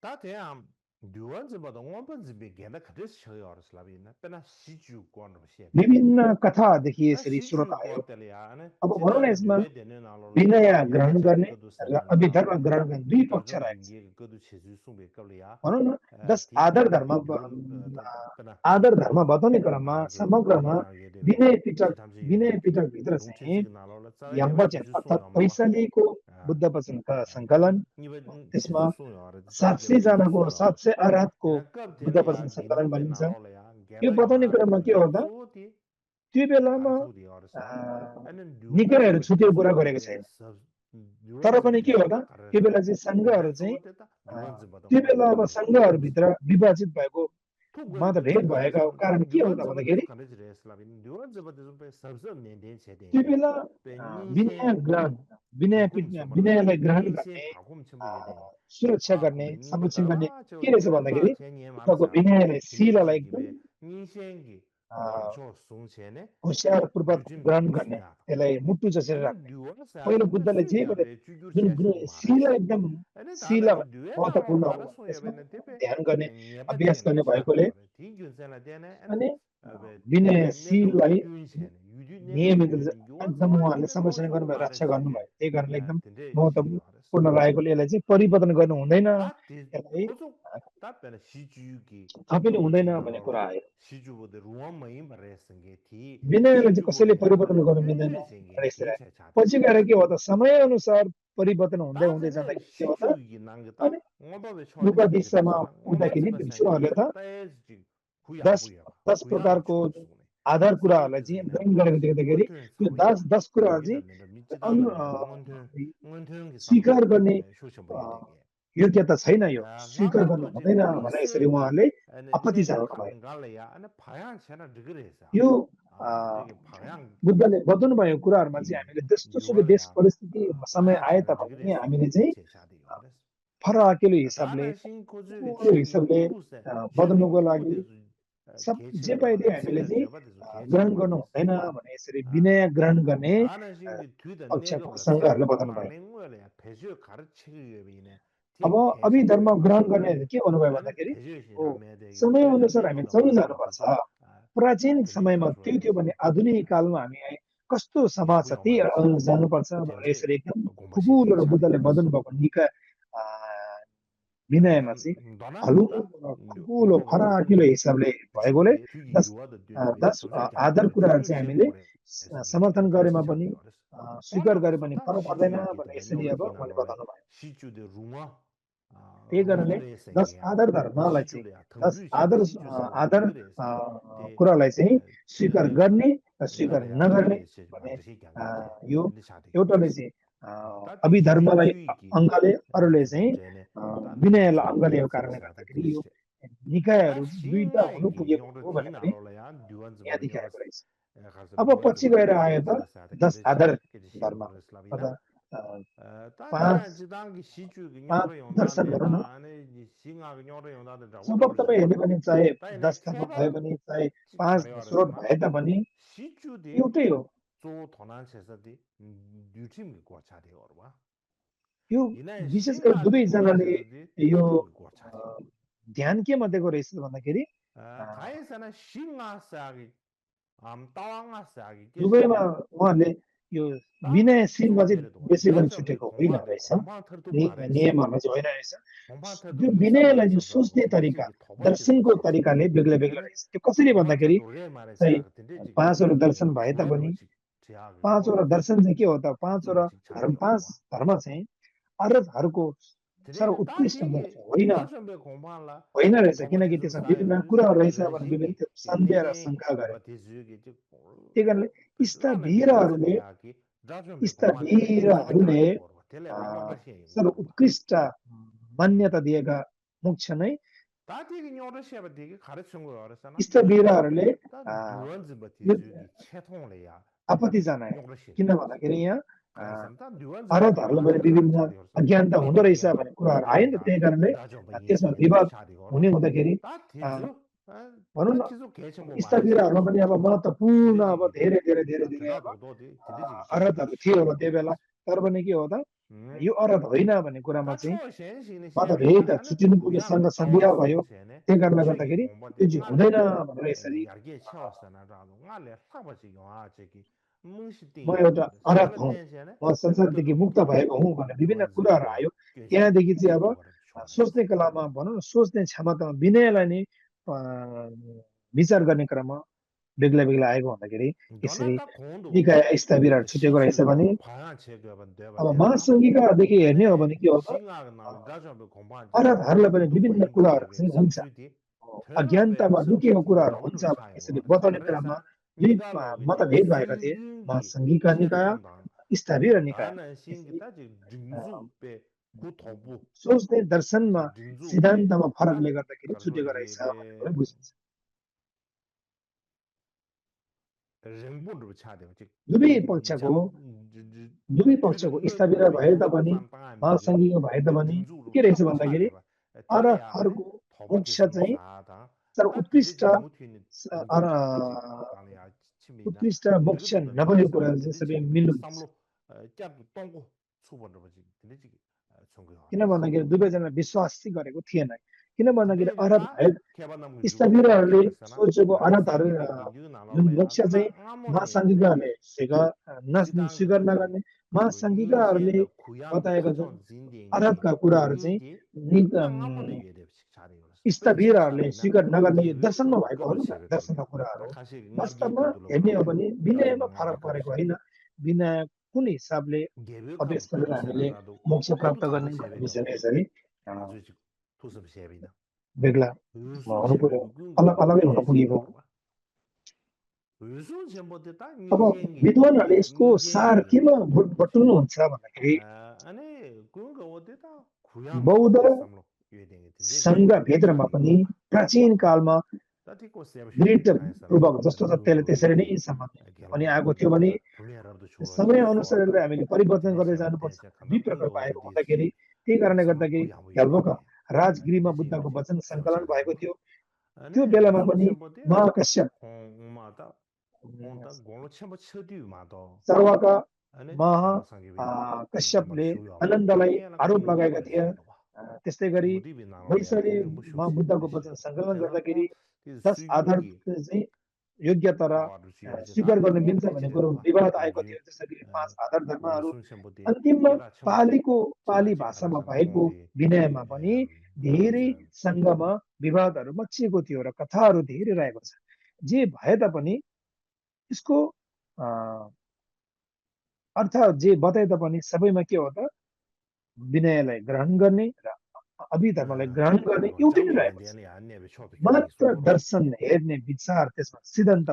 다대암 듀얼즈보다 원반지 비게나 그래서 저기 알았을라비네 빼나 시주 권으로 시에 विभिन्न कथादेखि 나 यसरी स्रोत 시주 आयो 권들이야 अब भनौँ न 제당 यसमा 뉴에 되는 알로라 विनय ग्रहण 딘딘체 गर्ने 그도 र 사잖아 अभिधर्म ग्रहण गर्ने दुई पक्ष 저거 रहेको छ 링게 그도 제주 송베 걸이야 भनौँ न जस 디게 आदर धर्म 듀얼 빼나 आदर धर्म बताउने क्रममा 망게 समग्रमा 망게 되네 시탐지 विनय पिटकभित्र चाहिँ 동체식 나로라 짜야 대바 याम्बचन 기술 अर्थात् 송야 뭐 वैशालीको बुद्ध वचन सङ्कलन 이번 त्यसमा 기술 송야 알아 짜야 700 대바 기술 जनाको 송야 700 अरहतको 얘는 급 बुद्ध वचन 되려야 सङ्कलन 딘딘데 भनिन्छ 나로라야 यो 게다 बताउने 야 क्रममा के हो त 렌소디 त्यो बेलामा 가르투디 알았어 아니 निकायहरू 뉴어즈 छुटेको कुरा गरेको 버티즈에게 छैन 서 तर 뉴런즈 पनि के हो त 버티즈가 त्यो 가르라 बेला चाहिँ सङ्घहरू चाहिँ 렌소데다 뉴런즈 버다 त्यो बेला अब 원바지 सङ्घहरूभित्र विभाजित भएको 투고를 मतभेद 좀 भएका 가르쳐 कारण के हो त 뉴런즈 भन्दाखेरि 버티즈 가르치래 슬라빈 뉴런즈 버티즈 좀 सबसे मेन त्यो छेदेंगे बेला विनय बेनिसे ग्रहण भाकुम समर विनयलाई ग्रहण बेनिसे गर्ने भाकुम 첨부게 돼 सुरक्षा गर्ने भाकुम संरक्षण गर्ने 니보다와 저 के रहेछ 뉴런바 भन्दाखेरि 제니에 उताको 말하자 विनयलाई शीललाई 딘딘시 एकदम 기베 니생기 अ, 저 송체네 होसियारपूर्वक 유진 ग्रहण गर्ने 미치냐 त्यसलाई मुटु जसेर 아니 राख्ने 뉴어사 पहिलो 근데 बुद्धले जे गरे 수야베 주규 जुन 제시고 शिला 말했어 एकदम 아니 शिला 다다지 뉴에나로 महत्त्वपूर्ण हो 말았어 त्यसमा 야베는 대베 ध्यान गर्ने अभ्यास 예바체네 गर्ने भएकोले 차하고 디균세나 되네 आ니 अनि अब विनयशीललाई 균세네 유디 नियमित 내도 एकदम 요저 उहाँहरूले 되는 संरक्षण 거죠 गर्नुभयो रक्षा गर्नुभयो 말했지 त्यही कारणले एकदम 근데 시기 알았어 महत्त्वपूर्ण रहेकोले यसलाई चाहिँ परिवर्तन गर्नु हुँदैन 딱디 यसलाई 고속 답변은 시주기 थपिनु हुँदैन भन्ने 도지나로 कुरा आयो 시주보다 रुवामै भरेसँगे 티 विनयलाई चाहिँ कसैले 시주보다 परिवर्तन गर्नु मिल्दैन 균세생게 भनेर यस्तो 디체 लाग्यो 차대 पछि गएर के हो त समयअनुसार परिवर्तन हुँदै हुँदै 다들은 जाँदाखेरि के हो त 시주기 난게다 अनि 응어법에 लुका 처리되지 दिशामा 않잖아 हुँदाखेरि 응어법에 भिक्षुहरूले 생기 त 따야지 구야 10 부야 10 구야도 प्रकारको 추수네 आधार कुराहरूलाई चाहिँ 사바티즈는 ग्रहण गरेको देख्दाखेरि 응원퇴 त्यो 사바야 10 कुराहरू चाहिँ 여기다 내가 믿지도 않는데 응원퇴 응원퇴 स्वीकार गर्ने 쇼션 보게 되게 योग्यता छैन यो स्वीकार गर्नु ngāngā हुँदैन भने यसरी उहाँहरूले आपत्ति जनाउनु भयो यो बुद्धले बताउनु भएको कुराहरूमा चाहिँ हामीले त्यस्तोसुकै देश परिस्थिति समय आए तापनि हामीले चाहिँ फराकिलो हिसाबले ठुलो हिसाबले बदल्नुको लागि सब जे पाइदियो हामीले चाहिँ ग्रहण गर्नु हुँदैन भने यसरी विनय ग्रहण गर्ने पक्षको सङ्घहरूले बताउनु भयो अब अभिधर्म ग्रहण गर्ने के भन्नुभयो भन्दाखेरि समय अनुसार हामी चल्नु जानुपर्छ प्राचीन समयमा त्यो थियो भने आधुनिक कालमा हामी कस्तो समाज छ त्यही अनुसार जानुपर्छ भनेर यसरी एकदम ठुलो र बुद्धले बताउनु भएको निका विनयमा चाहिँ ठुलो फराकिलो हिसाबले भएकोले दस आदर कुराहरू चाहिँ हामीले समर्थन गरेमा पनि स्वीकार गरे पनि फरक पर्दैन भनेर यसरी अब उहाँले बताउनु भयो त्यही कारणले दस आदर धर्मलाई चाहिँ दस आदर कुरालाई चाहिँ स्वीकार गर्ने र स्वीकार नगर्ने भने यो एउटाले चाहिँ अभिधर्मलाई अङ्गले अरूले चाहिँ विनयलाई अङ्ग लिएको कारणले गर्दाखेरि यो निकायहरू दुईटा हुनु पुगेको हो भनेर यहाँ देखाएको रहेछ अब पछि गएर आयो त 10 आदर धर्म पाँच दर्शन भनौँ न सबक तपाईँ हेर्ने पनि चाहे 10 तप भए पनि चाहे 5 स्रोत भए तापनि एउटै हो यो विशेष गरी दुवैजनाले यो ध्यान के मध्येको रहेछ भन्दाखेरि दुवैमा उहाँले यो विनयशीलमा चाहिँ बेसी पनि छुटेको होइन रहेछ नियमहरूमा चाहिँ होइन रहेछ त्यो विनयलाई चाहिँ सोच्ने तरिका दर्शनको तरिकाले बेग्ला बेग्ला रहेछ त्यो कसरी भन्दाखेरि चाहिँ 5 वटा दर्शन भए तापनि 5 वटा दर्शन चाहिँ के हो त 5 वटा धर्म 5 धर्म चाहिँ अरबहरूको सर्वोत्कृष्ट होइन रहेछ किनकि त्यसमा विभिन्न कुराहरू रहेछ भने विभिन्न सन्देह र शङ्का गरे त्यही कारणले इष्टवीरहरूले सर्वोत्कृष्ट मान्यता दिएका मुख्य नै इष्टवीरहरूले आपत्ति जनाए किन भन्दाखेरि यहाँ अरबहरूलाई पनि विभिन्न अज्ञानता हुँदो रहेछ भन्ने कुराहरू आयो नि त त्यही कारणले त्यसमा विवाद हुने हुँदाखेरि भनौँ न इष्टवीरहरूमा पनि अब महत्त्वपूर्ण अब धेरै धेरै धेरै धेरै अब अरबहरू थियो होला त्यो बेला तर पनि के हो त यो अरब होइन भन्ने कुरामा चाहिँ मतभेद छुटिनु पुगेसँग सन्देह भयो त्यही कारणले गर्दाखेरि त्यो चाहिँ हुँदैन भनेर यसरी म एउटा अरब हुँ म संसारदेखि मुक्त भएको हुँ भनेर विभिन्न कुराहरू आयो त्यहाँदेखि चाहिँ अब सोच्ने कलामा भनौँ न सोच्ने क्षमतामा विनयलाई नै विचार गर्ने क्रममा बेग्ला बेग्ला आएको भन्दाखेरि यसरी निकाय इष्टवीरहरू छुटेको रहेछ भने अब महासङ्घिकादेखि हेर्ने हो भने के हो त अरबहरूलाई पनि विभिन्न कुराहरू चाहिँ हुन्छ अज्ञानतामा लुकेको कुराहरू हुन्छ यसरी बताउने क्रममा मतभेद भएका थिए महासङ्घिका निकाय इष्टवीर निकाय सोच्ने दर्शनमा सिद्धान्तमा फरकले गर्दाखेरि छुटेको रहेछ भनेर बुझिन्छ दुवै पक्षको इष्टवीर भए तापनि महासङ्घिक भए तापनि के रहेछ भन्दाखेरि अरबहरूको मोक्ष चाहिँ उत्कृष्ट मोक्ष नभएको कुराहरू चाहिँ सबै मिल्नु किन भन्दाखेरि दुवैजना विश्वास चाहिँ गरेको थिएन किन भन्दाखेरि अरब इष्टवीरहरूले सोचेको अरबहरू जुन मोक्ष चाहिँ महासङ्घिकहरूले स्वीकार नगर्ने महासङ्घिकहरूले बताएका जुन अरबका कुराहरू चाहिँ इष्टवीरहरूले स्वीकार नगर्ने यो दर्शनमा भएको हो नि त दर्शनका कुराहरू वास्तवमा हेर्ने हो भने विनयमा फरक परेको होइन विनय कुन हिसाबले अभ्यास गरेर हामीले मोक्ष प्राप्त गर्ने विषयमा यसरी बेग्ला हुनु पुग्यो अलग अलगै हुन पुगेको अब विद्वानहरूले यसको सार केमा बटुल्नुहुन्छ भन्दाखेरि बौद्ध सङ्घभित्रमा पनि प्राचीन कालमा ग्रिड पूर्वक जस्तो छ त्यसरी नै सामान्य पनि आएको थियो भने समय अनुसार हामीले परिवर्तन गर्दै जानुपर्छ दुई प्रकारको आएको हुँदाखेरि त्यही कारणले गर्दाखेरि हेर्नुका राजगृहमा बुद्धको वचन सङ्कलन भएको थियो त्यो बेलामा पनि महाकश्यप सर्वका महा कश्यपले आनन्दलाई आरोप लगाएका थिए त्यस्तै गरी वैशालीमा बुद्धको वचन सङ्कलन गर्दाखेरि 10 आधार चाहिँ योग्यता र स्वीकार गर्न मिल्छ भन्ने कुरो विवाद आएको थियो जसरी 5 आधार धर्महरू अन्तिममा पाली भाषामा भएको विनयमा पनि धेरै सङ्घमा विवादहरू मचिएको थियो र कथाहरू धेरै रहेको छ जे भए तापनि यसको अर्थ जे बताए तापनि सबैमा के हो त विनयलाई ग्रहण गर्ने र अभिधर्मलाई ग्रहण गर्ने एउटै नै रहेको छ मात्र दर्शन हेर्ने विचार त्यसमा सिद्धान्त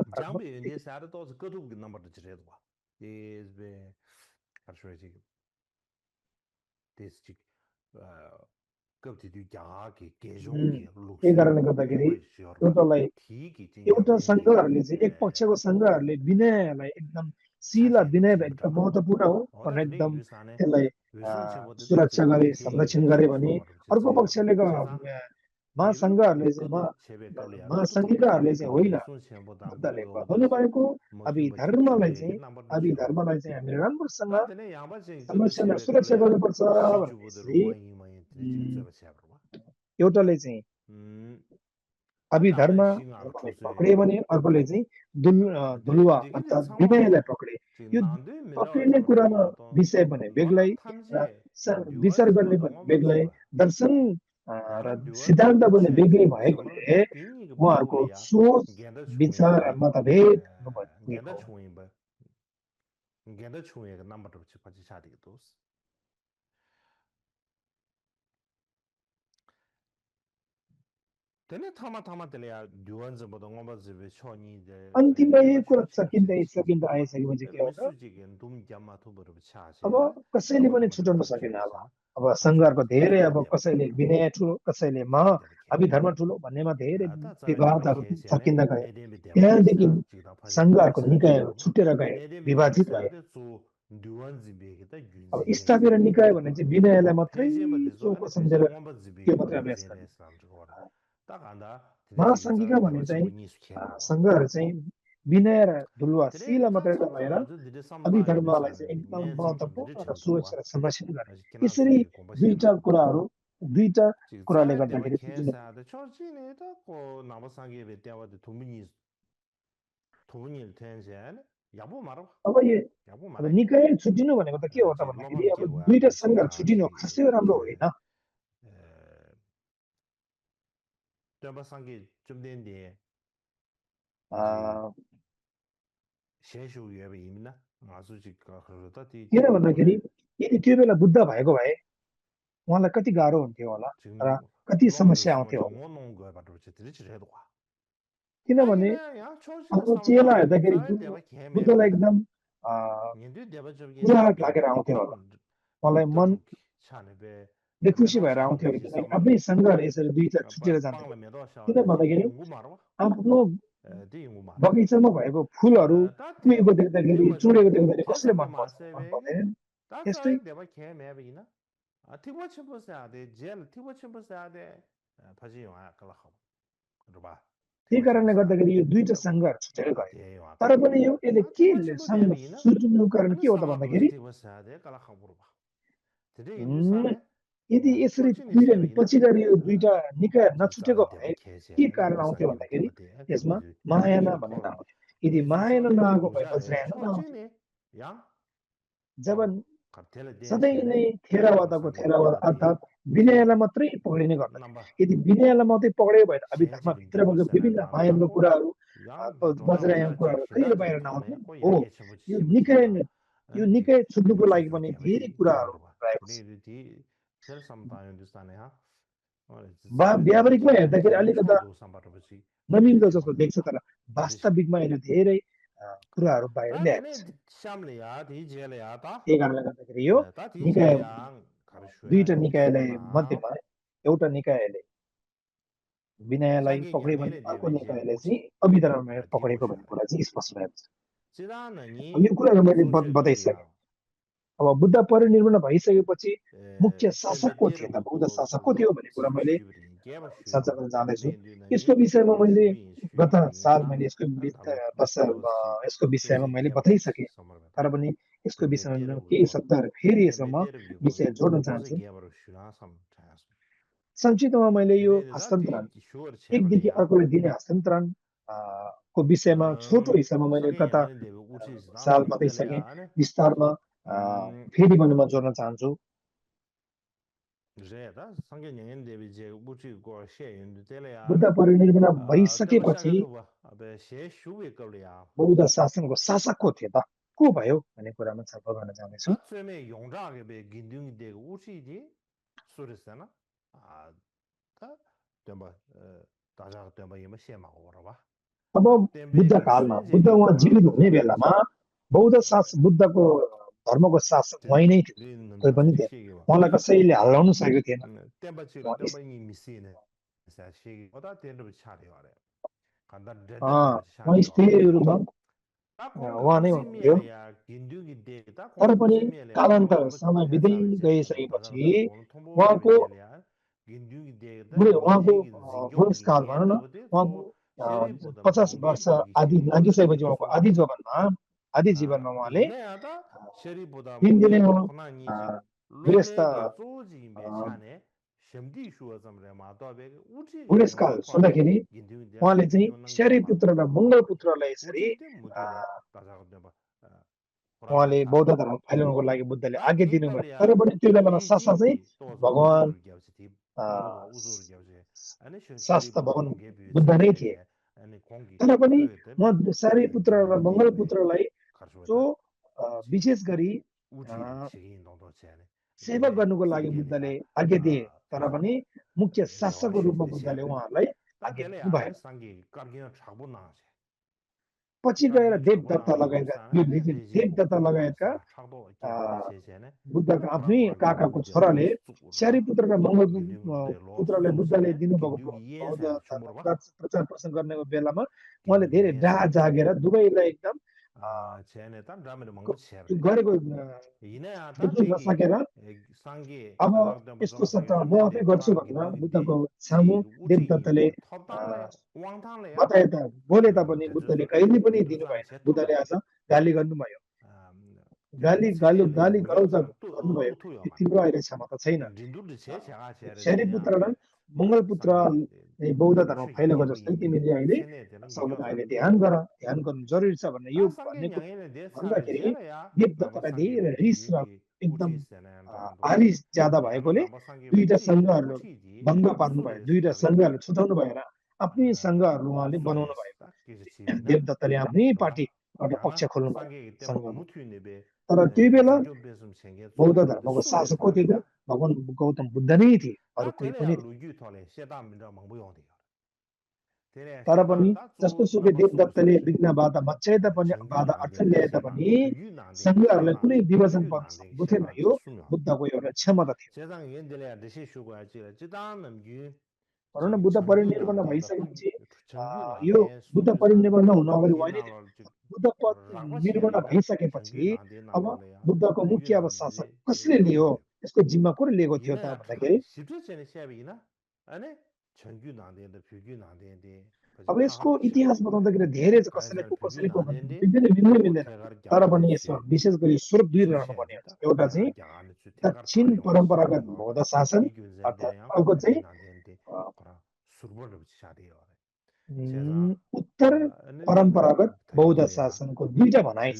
त्यही कारणले गर्दाखेरि एउटा सङ्घहरूले चाहिँ एक पक्षको सङ्घहरूले विनयलाई एकदम शिला विनय एकदम महत्त्वपूर्ण हो भनेर एकदम त्यसलाई सुरक्षा गरे संरक्षण गरे भने अर्को पक्षले महासङ्घहरूले चाहिँ महासङ्घिकाहरूले चाहिँ होइन बुद्धले बताउनु भएको अभिधर्मलाई चाहिँ हामीले राम्रोसँग संरक्षण सुरक्षा गर्नुपर्छ भनेपछि एउटाले चाहिँ अभिधर्म पक्रियो भने अर्कोले चाहिँ धुलुवा अर्थात् विनयलाई पक्रे यो पक्रिने कुरामा विषय भने बेग्लै विचार गर्ने पनि बेग्लै दर्शन र सिद्धान्त पनि बेग्लै भएकोले उहाँहरूको सोच विचार मतभेद अन्तिममा यो कुरा सकिँदै आइसकेपछि के हो अब कसैले पनि छुटाउन सकेन अब सङ्घर्षको धेरै अब कसैले विनय ठुलो कसैले अभिधर्म ठुलो भन्नेमा धेरै विवादहरू सकिँदा गए त्यहाँदेखि सङ्घर्षको निकायहरू छुटेर गए विभाजित भए अब स्थापित निकाय भन्ने चाहिँ विनयलाई मात्रै चोखो सम्झेर त्यो मात्रै अभ्यास गर्ने महासङ्घिका भन्ने चाहिँ सङ्घहरू चाहिँ विनय र धुलुवा शिला मात्रै भएर अभिधर्मलाई चाहिँ एकदम महत्त्वपूर्ण र सुरक्षा र संरक्षण गर्ने यसरी दुईटा कुराले गर्दाखेरि अब निकाय छुट्टिनु भनेको त के हो त भन्दाखेरि अब दुईटा सङ्घहरू छुट्टिनु खासै राम्रो होइन किन भन्दाखेरि यदि त्यो बेला बुद्ध भएको भए उहाँलाई कति गाह्रो हुन्थ्यो होला र कति समस्या आउँथ्यो होला किनभने अब चेला हेर्दाखेरि बुद्धलाई एकदम पुरा लागेर आउँथ्यो होला उहाँलाई मन खुसी भएर आउँथ्यो आफ्नै सङ्घहरू यसरी दुईटा छुटेर जान्थ्यो किन भन्दाखेरि आफ्नो बगैँचामा भएको फुलहरू कुहेको देख्दाखेरि चुडेको देख्दाखेरि कसले मन पर्दैन त्यस्तै त्यही कारणले गर्दाखेरि यो दुईटा सङ्घहरू छुटेर गयो तर पनि यसले के सङ्घ छुट्नु कारण के हो त भन्दाखेरि यदि यसरी दुईटा पछि गएर यो दुईटा निकाय नछुटेको भए के कारण आउँथ्यो भन्दाखेरि यसमा महायाना भन्ने नाम आउँथ्यो यदि महायाना नआएको भए वज्रयान नआउँथ्यो जब सधैँ नै थेरावाद अर्थात् विनयलाई मात्रै पक्रिने गर्दछ यदि विनयलाई मात्रै पक्रियो भए अभिधर्मभित्रबाट विभिन्न महायानको कुराहरू वज्रयानको कुराहरू कहिले बाहिर नआउँथ्यो हो यो निकाय छुट्नुको लागि पनि धेरै कुराहरू रहेको छ व्यावहारिकमा हेर्दाखेरि अलिकति नमिल्दो जस्तो देख्छ तर वास्तविकमा यो धेरै कुराहरू बाहिर 다 ल्याएको छ। 되네 샴리야 디젤이야 다 त्यही कारणले गर्दाखेरि यो 다 निकाय 디젤이야 가르쳐야 दुईटा निकायलाई 수구나 मध्येमा एउटा निकायले विनयलाई 상계 पक्रियो भने 양해를 अर्को 내베제 निकायले 우치 चाहिँ अभिधर्मलाई पक्रेको भन्ने 디보샤래 कुरा चाहिँ स्पष्ट भएको छ। अब 지단은이 यो कुराहरू मैले बताइसकेँ। 소수거리야 अब बुद्ध परिनिर्वाण भइसकेपछि मुख्य शासक को थिए त, बौद्ध 템베테르부터 शासक को थियो भन्ने कुरा मैले 시슈브리 चर्चा 게바슈 गर्न जाँदैछु। 내인두나니 यसको विषयमा मैले 슈인 गत साल 슈인다 मैले 단 달로 यसको विषयमा 조지 मैले 게바로치 बताइसकेँ। समरबेता तर पनि यसको विषयमा केही 템베테르부터 शब्दहरू फेरि यसमा 템베테르부터 विषय जोड्न 조지 चाहन्छु। 게바로슈나 삼 차야스 संक्षिप्तमा मैले यो 되네다 हस्तान्तरण 디 쇼어 एकदेखि 체벌이야 अर्कोले दिने हस्तान्तरण को विषयमा छोटो हिस्सामा मैले 상계 गत 양해는 내베 우치스 다 साल बताइसकेँ। 윈델이야 아니 विस्तारमा फेरि पनि म जोड्न चाहन्छु। 그래다 상계 양해는 내베 이제 우치고 셰윤도 될이야 बुद्ध परिनिर्वाण तब भइसकेपछि शाखा तो अब शे शुवे कबलिया बौद्ध शासनको शासक को थियो त, को भयो भन्ने कुरामा छलफल गर्न जाँदैछु। 다 쯤에 용자게 배 긴둥이 되고 우치지 소리잖아 아다 덤바 다자가 덤바 이마 셰마고 그러봐 अब बुद्ध कालमा बुद्ध उहाँ जीवित हुने बेलामा बुद्धको धर्मको शासक उहाँ नै थियो, कोही पनि थिएन। उहाँलाई कसैले हल्लाउनु सकेको थिएन। 땜바치로 땜바이 미시네 사실 어다 땜르 차려 아래 간다 उहाँ स्थिर रूपमा उहाँ नै हुनुहुन्थ्यो। तर पनि कालान्तर समय बित्दै गइसकेपछि उहाँको बुढेसकाल भनौँ न, उहाँको 50 वर्ष आदि नागिसकेपछि उहाँको आदि जीवनमा उहाँले दिनदिनै गृहस्थ बुढेसकाल छँदाखेरि उहाँले चाहिँ शरीपुत्र र मङ्गलपुत्रलाई यसरी उहाँले बौद्ध धर्म फैलाउनको लागि बुद्धले आज्ञा दिनुभयो। तर पनि त्यो बेलामा शासक चाहिँ भगवान शास्त्र भगवान बुद्ध नै थिए। तर पनि उहाँ शरीपुत्र र मङ्गलपुत्रलाई जो विशेष गरी सेवा गर्नुको लागि बुद्धले आज्ञा दिए। तर पनि मुख्य शासकको रूपमा बुद्धले उहाँहरूलाई आज्ञा दिनु भएन। पछि गएर देवदत्ता लगायतका बुद्धका आफ्नै काकाको छोराले शरीपुत्र र मङ्गलपुत्रलाई बुद्धले दिनुभएको बौद्ध धर्म प्रचार प्रसार गर्ने बेलामा उहाँले धेरै डाहा जागेर दुवैलाई एकदम गरेको नसकेर अब यस्तो सत्ता म आफै गर्छु भनेर बुद्धको सामु देवदत्तले बताए बोले तापनि बुद्धले कहिले पनि दिनु भएन। बुद्धले आज गाली गर्नुभयो, गाली गलौज गर्नुभयो, तिम्रो अहिले क्षमता छैन। शरीपुत्र र मङ्गलपुत्र बौद्ध धर्म फैलेको जस्तै तिमीले अहिले अहिले ध्यान गर्नु जरुरी छ भन्ने यो भन्दाखेरि देवदत्तलाई धेरै रिस र एकदम आरिस ज्यादा भएकोले दुईटा सङ्घहरू भङ्ग पार्नु भयो, दुईटा सङ्घहरू छुटाउनु भएर आफ्नै सङ्घहरू उहाँले बनाउनु भएको। देवदत्तले आफ्नै पार्टीबाट पक्ष खोल्नु भयो सङ्घमा। तर त्यही बेला बौद्ध धर्मको शासक को थियो? भगवान गौतम बुद्ध नै थिए, अरू कोही पनि थिएन। तर पनि जस्तो सुकै देवदत्तले विघ्न बाधा मचाए तापनि बाधा अड्चन ल्याए तापनि सङ्घहरूलाई कुनै विभाजन गर्न सक्नु थिएन। यो बुद्धको एउटा क्षमता थियो। भनौँ न बुद्ध परिनिर्वाण भइसकेपछि यो बुद्ध परिनिर्वाण नहुन अगाडि उहाँले बुद्ध निर्वाण भइसकेपछि अब बुद्धको मुख्य अब शासक कसले लियो, यसको जिम्मा कसले लिएको थियो त भन्दाखेरि अब यसको इतिहास बताउँदाखेरि धेरै कसैले को मिल्दैन। तर पनि यसमा विशेष गरी स्रोत दुई रहनु पर्ने हुन्छ। एउटा चाहिँ दक्षिण परम्परागत बौद्ध शासन, अर्थात् अर्को चाहिँ उत्तर परम्परागत बौद्ध शासनको दुईटा भनाइ छ।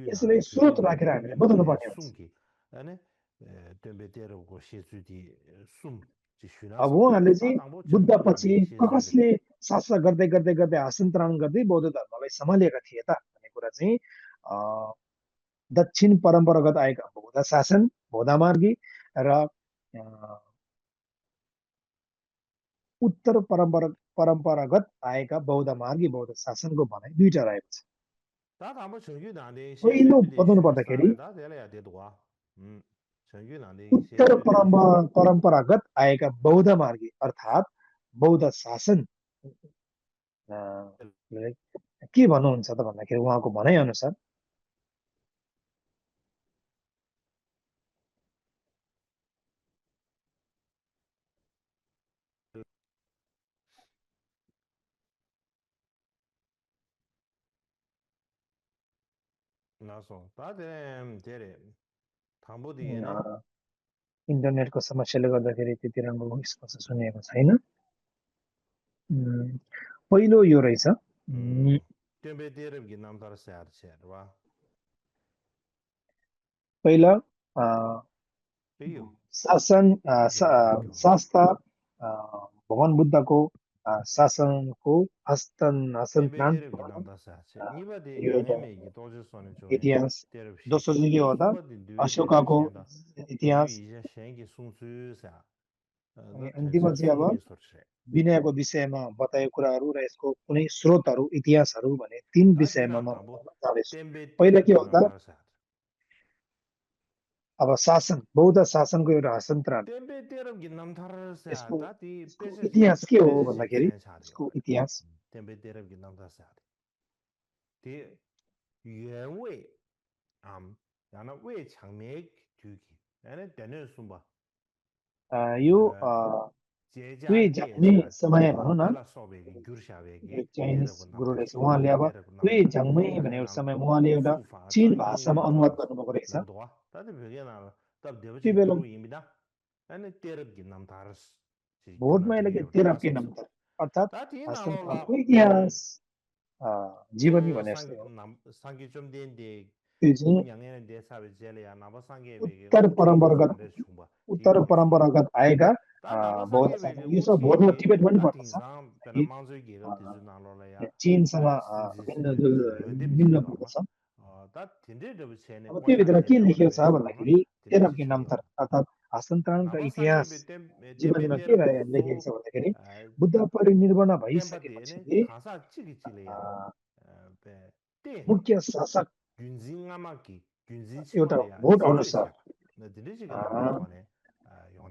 यसलाई स्रोत राखेर हामीले बताउनु पर्ने हुन्छ। अब उहाँहरूले चाहिँ बुद्ध पछि कसले शासन गर्दै गर्दै गर्दै हस्तान्तरण गर्दै बौद्ध धर्मलाई सम्हालेका थिए त भन्ने कुरा चाहिँ दक्षिण परम्परागत आएका बौद्ध शासन, बौद्धमार्गी र उत्तर परम्परागत आएका बौद्धमार्गी बौद्ध शासनको भनाइ दुईटा रहेको छ। 다 뭐 정규난데 पहिलो 셰쉐비디 बताउनु पर्दाखेरि 슈사레 다 될야 되도와 정규난데 उत्तर 셰쉐비디 परम्परागत आएका बौद्ध मार्गी अर्थात् बौद्ध शासन अ, लाई के भन्नुहुन्छ त भन्दाखेरि उहाँको भनाइ अनुसार 나서 다들 제레 당보디에네 इन्टरनेटको समस्याले गर्दाखेरि त्यति राम्रो स्पष्ट सुनिएको छैन। उम्, पहिलो यो रहेछ 템베데르기 남다르 세르와 पहिला पेयो शासन 땡겨 शास्त्र भगवान बुद्धको शासनको हस्तान्तरण 템베데르기 남다르 세르 니바데 यो एउटा 양해메기 도저선의 조에 इतिहास 데르시 दोस्रो चाहिँ के हो त 숭바디 뉘베데 अशोकाको 셴다 इतिहास 이제 생기 숭수사 अनि 너 अन्तिममा 튼서 चाहिँ अब 숭이 소르세 विनयको विषयमा बताएको कुराहरू र यसको कुनै स्रोतहरू इतिहासहरू भने तीन विषयमा 다디나 म 담보 भन्न जाँदैछु। पहिला के 템베데르기 हो त 남다르 세르 अब शासन बौद्ध शासनको एउटा हस्तान्तरण 템베데르기 남다르 세르 यसको 다디 यसको 베세 इतिहास के हो 베세 भन्दाखेरि 센차리오 यसको इतिहास 템베데르기 남다르 세르 디原味 야나 왜 장맥 두기 나는 되는 숨바 यो दुई 제자게 झाङ्मे 자 समय भनौँ न बेला सोबेगी गुर्साबेगी एक चाइनिज तेरेको गुरु नाम रहेछ थाहा उहाँले अब तेरेको नाम दुई झाङ्मे भन्ने एउटा बेगेनाल समयमा उहाँले एउटा सुफा चीन चा भाषामा इंगला अनुवाद थाहा गर्नुभएको रहेछ। लबदवा ताते बेगेनाल तब त्यो देवची बेला गुरु इमिदा अनि तेरेको नाम थारस भोटमा गनाडी यसले एउटा तेह्र के भाषा नाम छ त अर्थात् ताति नालोला हस्तान्तरणको इतिहास जीवनी 저 भने जस्तै हो। 상기 좀 된데 त्यो चाहिँ 군양에는 내 사회 제리야 나바 상계 베게 उत्तर 우치 परम्परागत 산데 중바 उत्तर 디고리스 परम्परागत आएका 다 나바 बौद्ध 상계 베게 शासन यो सब भोटमा 우치 टिबेट पनि 다 पर्दछ 딘상 베나 कि 만조 गेरो दिजु नालोलाया चीनसँग भिन्न वेदेम निम्न जिगरमा पर्दछ। 다 딘데 जब छेने अब वासा त्योभित्र के छेने लेखिएको छ वेस नामा भन्दाखेरि 딘데 तेह्रकी छियो नामथर अर्थात् हस्तान्तरणका नाबा सांगे इतिहास बेते टेम्बे जीवनीमा के तेरे बिसो लेखिएको छ भन्दाखेरि बुद्ध परिनिर्वाण 템바디에네 भइसकेपछि 가사 찌기찌래야 베 मुख्य शासक 균징아마기 एउटा 균진치월이야 भोट अनुसार 제주에서 너 드리지가 나만 अ, 거네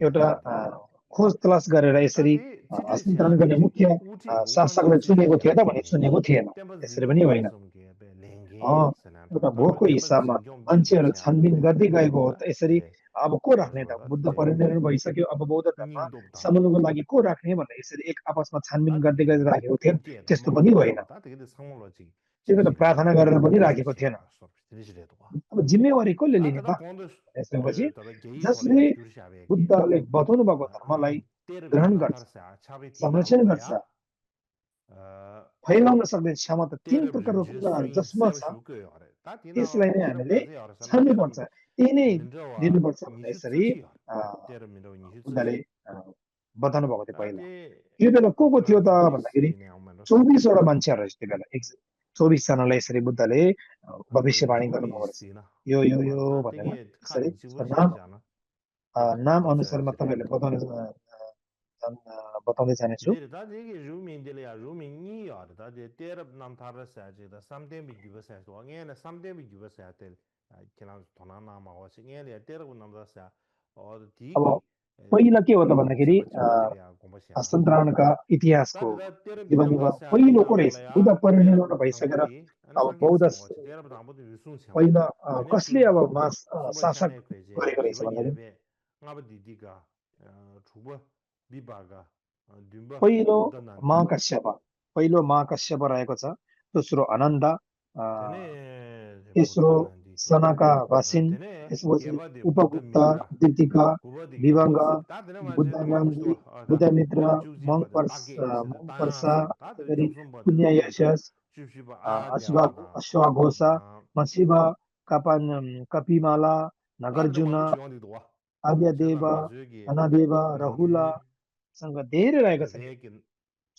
एउटा 용대치인데 खोज तलास गरेर यसरी 다디 हस्तान्तरण 지주에서 गर्ने मुख्य 우티 शासकलाई 우만주 चुनेको थियो त भने 지주샤베기 चुनेको थिएन, 템바 त्यसरी पनि 진경도 होइन। 섬게 베 랭게 एउटा सनाता 다버 भोटको 템바 हिसाबमा 진경 비주 मान्छेहरू छानबिन 챤데 गर्दै गएको हो त यसरी 데 अब को राख्ने त 나서다 बुद्ध 데 परिनिर्वाण भइसक्यो अब बौद्ध धर्म 닝도 담보 समाउनुको लागि को राख्ने भनेर यसरी एक आपसमा छानबिन गर्दै 다디 गर्दै राखेको थियो, 딘제다 त्यस्तो पनि होइन। 멍멍 다디 근데 상물로지 त्यो त प्रार्थना गरेर पनि राखेको थिएन। 지지시야 드리지래도 अब जिम्मेवारी कसले लिने 다다다 त 본드 यसपछि तब गेही जसले खोले जुर्साबेगी बुद्धले बताउनु भएको धर्मलाई 아니 때르기 ग्रहण गर्छ, 남다르사 차베티 संरक्षण गर्छ, 나로라야 फैलाउन सक्ने क्षमता तीन 때르 प्रकारको rinje कुराहरू swing जसमा सेव छ शुक्यो अरे तातिना त्यसलाई नै तेरम हामीले गाजे अरे सन तेरम छान्नुपर्छ, त्यही नै मिन्ड्रवा दिनुपर्छ भनेर निशु यसरी चुची अ, तेरम मिन्ड्रवा निशु बुद्धले चुची बताउनु भएको थियो पहिला। ताते त्यो बेला को थियो किनाम त जुबिस भन्दाखेरि दिने आउमेन 24वटा मान्छेहरू रहेछ त्यो बेला 24जनालाई यसरी बुद्धले बे भविष्यवाणी गर्नुभएको जुबिस रहेछ, दिना यो भनेर तातेगे यसरी खान उसको जिगुर नाम जाना तेरम नाम खुर्सा अनुसारमा जिरे तपाईँहरूले बताउँदै जानेछु। Dere da dege rumin dele ya rumin ni ya da de dere nam tarra sa je da samden bi gibi sa so ngene samden bi gibi sa tel kinan tona na ma wa se ngene dere bu nam da sa o अब digi पहिला के हो त भन्दाखेरि chamba chamba dele ya gomba sia na हस्तान्तरणका da इतिहासको da dere bi nam जीवनीमा da sa पहिलो dina को lo रहेछ la बुद्ध ya dere परिनिर्वाण bu thangbo भइसकेर di ana अब sangi बौद्ध sam wa dere bu thangbo di विसुङ छ्याम पहिला ane कसले अब chumba शासक chane kwe je गरेको रहेछ jiba भन्दाखेरि nyebe ngaba di diga chuba bibaga dumba पहिलो buddha nandi महाकश्यप पहिलो महाकश्यप रहेको छ, दोस्रो अनन्त, अ, Tene तेस्रो Buddha nandi che. सनका वासिन, Tene त्यसपछि geba de Buddha Upagupta, mitra. दितिका, Guba de विभङ्ग, geba se. Ta tene ma je de ma बुद्धनन्दी, kushto. Ta Buddhamitra, tene chukji ba de take se de ta मङ्पर्सा, se. Ta त्यसै tene गरी chupsum ba de Punya tum de. Yashas, Chupshi ba a de अश्वा ba da. अश्वाघोषा, मसिबा, Kapimala, Ta tene Nagarjuna, ma bu chiyong de do. Che Aryadeva, la ma zhe ge अनादेव, ling रहुलासँग धेरै रहेका छन्। re ke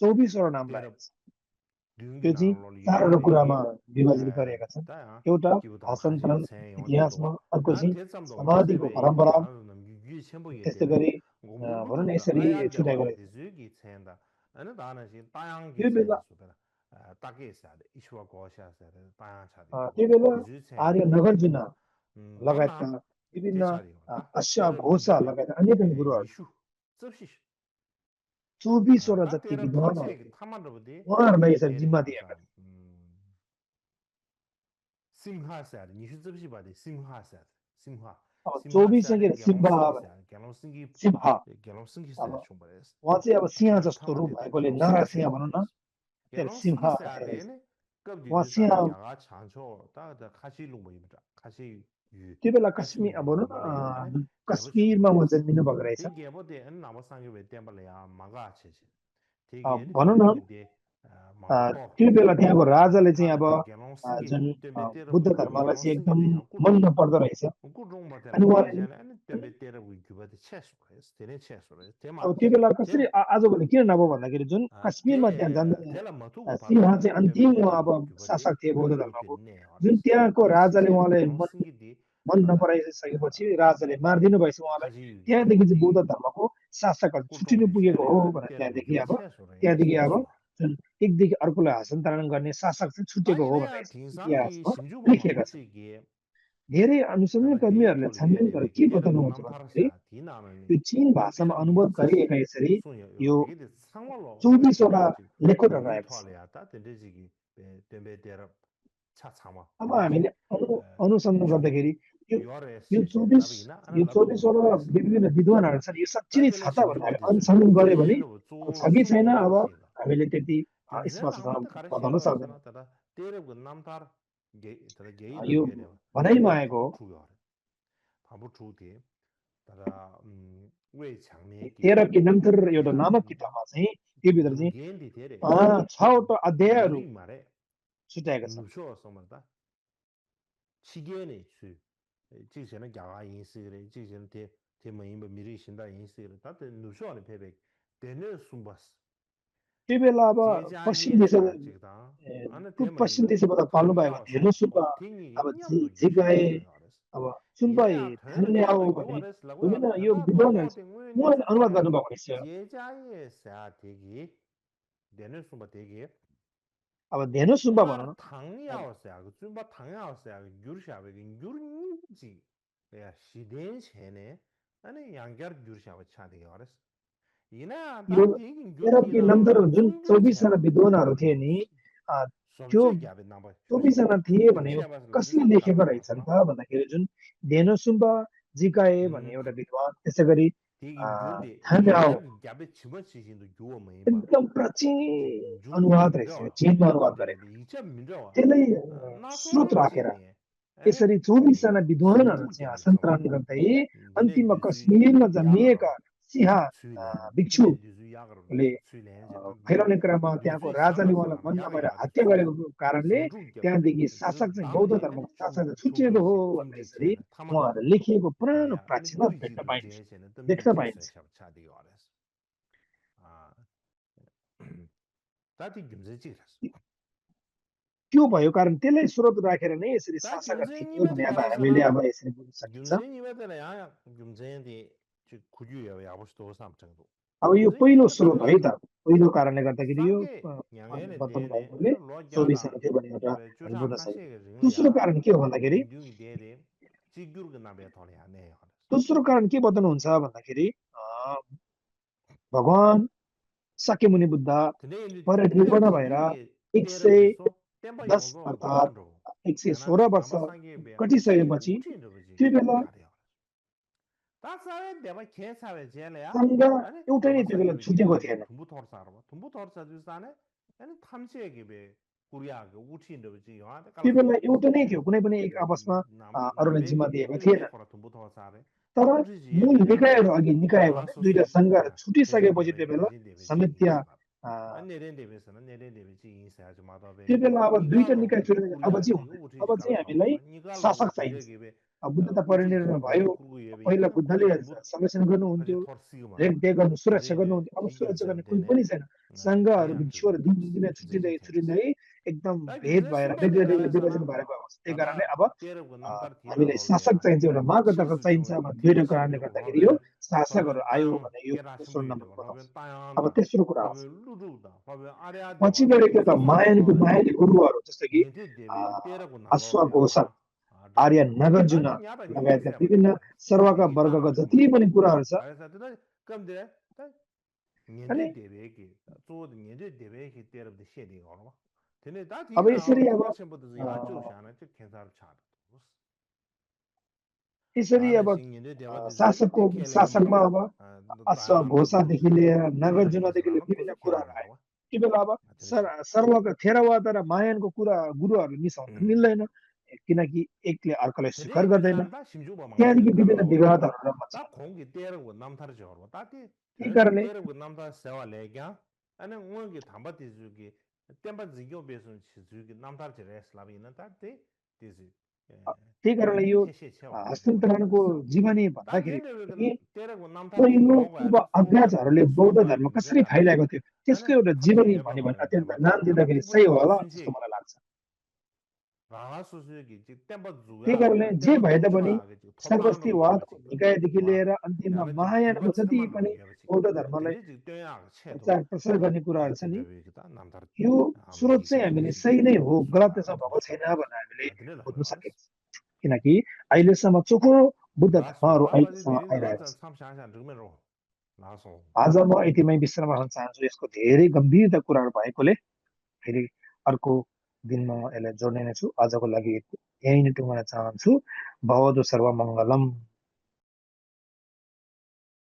24वटा नाम tere रहेका छन्। dung त्यो gi चाहिँ na lo ye चारवटा be कुरामा ge. विभाजित गरिएका छन्। Ta ya. एउटा Ki bu da kha ji हस्तान्तरण chen yong de do. इतिहासमा, अर्को An चाहिँ te sam do ma se समाधिको be ye परम्परा, ya nam yu chen bo ye de त्यस्तै be. गरी Gombo भनौँ lu न da यसरी ayan de छुट्याएको wa रहेछ। de zu gi chen da. An da na shi ta yang gi त्यो chen बेला de su da. ताके सारे ईश्वर गोशा सारे ताया छादी त्यो बेला हिजु चाहिँ आर्य नगार्जुन गना लगायतका विभिन्न ते छादी होला अश्वघोष लगायत अनेक गुरुहरू यीशु सबसिस 24 वटा ता जति तेरा विद्वानहरू थाचे थामान रबदे उहाँहरूलाई यसरी तेरे जिम्मा भाषा दिएका सिंहा सारे निशु सबसिस बादे सिंहा सारे सिंहा अब सिंहा 24 सारे संख्या सिंह ग्यालों सिंगी सिंह ग्यालों सिंगी अब सारे चुम्बरेस उहाँ चाहिँ अब सिंह जस्तो थामा रूप देता भएकोले ग्यालों नर सिंगी सिंह भनौँ न त्यसले ग्यालों सिंह सिंगी सारे ने कब उहाँ दिदु सिंह सारे ग्यागा छान्छो ता खासी लुम्बई बटा खासी यु त्यो बेला खासी कश्मीर अब भनौँ बले अनि न ग्याबो कश्मीरमा उहाँ जन्मिनु भएको रहेछ ती ग्याबो दे अनि नाम सांगे वे टेम्पल या मगा छे छे ती अब गे भनौँ न दे त्यो बेला त्यहाँको राजाले चाहिँ अब ग्यालों सिंगी जुन टेम्बे तेरो बुद्ध धर्मलाई ग्यालों चाहिँ सिंगी एकदम दे मन नपर्दो रहेछ उनको रोङ बतेर अनि उहाँले जाने अनि टेम्बे तेरो गुबा दे छेस भएस धेरै छेस भएस तेमा अब त्यो बेला कसरी आजभोलि किन नभयो भन्दाखेरि जुन कश्मीरमा त्यहाँ जाँदा तेला मथु सिंह चाहिँ अन्तिम अब शासक थिए बौद्ध धर्मको जुन त्यहाँको राजाले उहाँलाई मन नपराइसकेपछि राजाले मारिदिनु भएछ उहाँलाई त्यहाँदेखि चाहिँ बौद्ध धर्मको शासकहरू छुट्टिनु पुगेको हो भनेर त्यहाँदेखि अब जुन एकदेखि अर्कोलाई हस्तान्तरण गर्ने शासक चाहिँ छुटेको हो भनेर इतिहासमा लेखिएका छन् धेरै अनुसन्धान कर्मीहरूले छानबिन गरेर के बताउनुहुन्छ भन्दाखेरि यो चीन भाषामा अनुवाद गरिएका यसरी यो 24वटा लेखहरू रहेको छ अब हामीले अनुसन्धान गर्दाखेरि यो 24वटा विभिन्न विद्वानहरू छन् यो साँच्चै नै छ त भनेर अनुसन्धान गऱ्यो भने छ कि छैन अब हामीले त्यति स्पष्टसँग बताउन सक्दैन यो भनाइमा आएको हो 13 किलोमिटर एउटा नामक किताबमा चाहिँ त्यो भित्र चाहिँ 6वटा अध्यायहरू छुट्याएका छन् 치계네 수 지금은 야가 인식을 지금 대모임 미리 신다 인식을 다들 누수하는 배백 되는 숨바스 त्यो बेला अब पश्चिम देशबाट पाल्नु भयो भने हेर्नु सुब्बा अब जिगाए अब सुनपाई धन्याओ भने विभिन्न यो विद्वानहरू उहाँले अनुवाद गर्नुभएको रहेछ 예자의 사대기 되는 숨바 대기 अब धेनु सुब्बा भनौँ न 당야오스야 그 좀 당야오스야 유르샤베 유르지 야 시된 챤네 아니 양gar 유르샤베 차대기 알았어 이나 यो 13 किलोमिटर जुन 24जना विद्वानहरू थिए नि त्यो 24जना थिए भने कसले लेखेको रहेछन् त भन्दाखेरि जुन धेनु सुब्बा जिगाए भन्ने एउटा विद्वान त्यसै गरी थाम्याओ एकदम प्राचीन अनुवाद रहेछ चीनमा अनुवाद गरेको त्यसलाई स्रोत राखेर यसरी 24जना विद्वानहरू चाहिँ हस्तान्तरण गर्दै अन्तिममा कश्मीरमा जन्मिएका सिंह भिक्षुले फैलाउने क्रममा त्यहाँको राजाले उहाँलाई मन नभएर हत्या गरेको कारणले त्यहाँदेखि शासक चाहिँ बौद्ध धर्मको शासक छुटिएको हो भनेर यसरी उहाँहरूले लेखिएको पुरानो प्राचीनमा देख्न पाइन्छ त्यो भयो कारण त्यसलाई स्रोत राखेर नै यसरी शासकहरू थियो भने अब हामीले अब यसरी बुझ्न सकिन्छ अब यो पहिलो स्रोत है त पहिलो कारणले गर्दाखेरि यो बताउनु भएकोले 24जना थियो भन्ने एउटा बुझ्न सकिन्छ दोस्रो कारण के हो भन्दाखेरि दोस्रो कारण के बताउनुहुन्छ भन्दाखेरि भगवान शाक्यमुनि बुद्ध परिनिर्वाण भएर 110 अर्थात् 116 वर्ष कटिसकेपछि त्यो बेला सङ्घ एउटै नै त्यो बेला छुटेको थिएन त्यो बेला एउटा नै थियो कुनै पनि एक आपसमा अरूलाई जिम्मा दिएको थिएन तर मूल निकायहरू अघि निकाय भने दुईटा सङ्घहरू छुटिसकेपछि त्यो बेला समित्य त्यो बेला अब दुईटा निकाय छुटेर अब चाहिँ हामीलाई शासक चाहिन्छ बुद्धता परिनिर्वाण भयो पहिला बुद्धले संरक्षण गर्नुहुन्थ्यो रेखदेख गर्नु सुरक्षा गर्नुहुन्थ्यो अब सुरक्षा गर्ने कुनै पनि छैन सङ्घहरू भिक्षुहरू दिनदिनै छुट्टिँदै छुट्टिँदै एकदम भेद भएर विभाजन भएर गएको छ त्यही कारणले अब हामीलाई शासक चाहिन्छ एउटा मार्गदर्शक चाहिन्छ अब दुईटा कारणले गर्दाखेरि यो शासकहरू आयो भने यो दोस्रो नम्बरमा आउँछ अब तेस्रो कुरा आउँछ पछि गएको त मायाली गुरुहरू जस्तो कि अश्वघोषक आर्य नागार्जुन लगायतका विभिन्न सर्वका वर्गका जति पनि कुराहरू छ अनि अब यसरी अब शासकमा अब अश्वघोषादेखि लिएर नागार्जुनदेखि लिएर विभिन्न कुराहरू आयो त्यो बेला अब सर्वका थेरवाद र मायानको कुरा गुरुहरू मिसाउन मिल्दैन किनकि एकले अर्कोलाई स्वीकार गर्दैन त्यहाँदेखि विभिन्न विवादहरू मच्छ त्यही कारणले त्यही कारणले यो हस्तान्तरणको जीवनी भन्दाखेरि पहिलो पूर्व अभ्यासहरूले बौद्ध धर्म कसरी फैलाएको थियो त्यसको एउटा जीवनी भन्यो भने अत्यन्त नाम दिँदाखेरि सही होला जस्तो मलाई लाग्छ त्यही कारणले जे भए तापनि सर्वस्तिवादको निकायदेखि लिएर अन्तिममा महायानको जति पनि बौद्ध धर्मलाई प्रचार प्रसार गर्ने कुराहरू छ नि यो स्रोत चाहिँ हामीले सही नै हो गलत त्यसमा भएको छैन भनेर हामीले बुझ्न सकिन्छ किनकि अहिलेसम्म चोखो बुद्ध धर्महरू अहिलेसम्म आइरहेको छ आज म यतिमै विश्राम गर्न चाहन्छु यसको धेरै गम्भीरता कुराहरू भएकोले फेरि अर्को दिनमा यसलाई जोड्ने नै छु आजको लागि यही नै टुङ्गन चाहन्छु भवतु सर्वमङ्गलम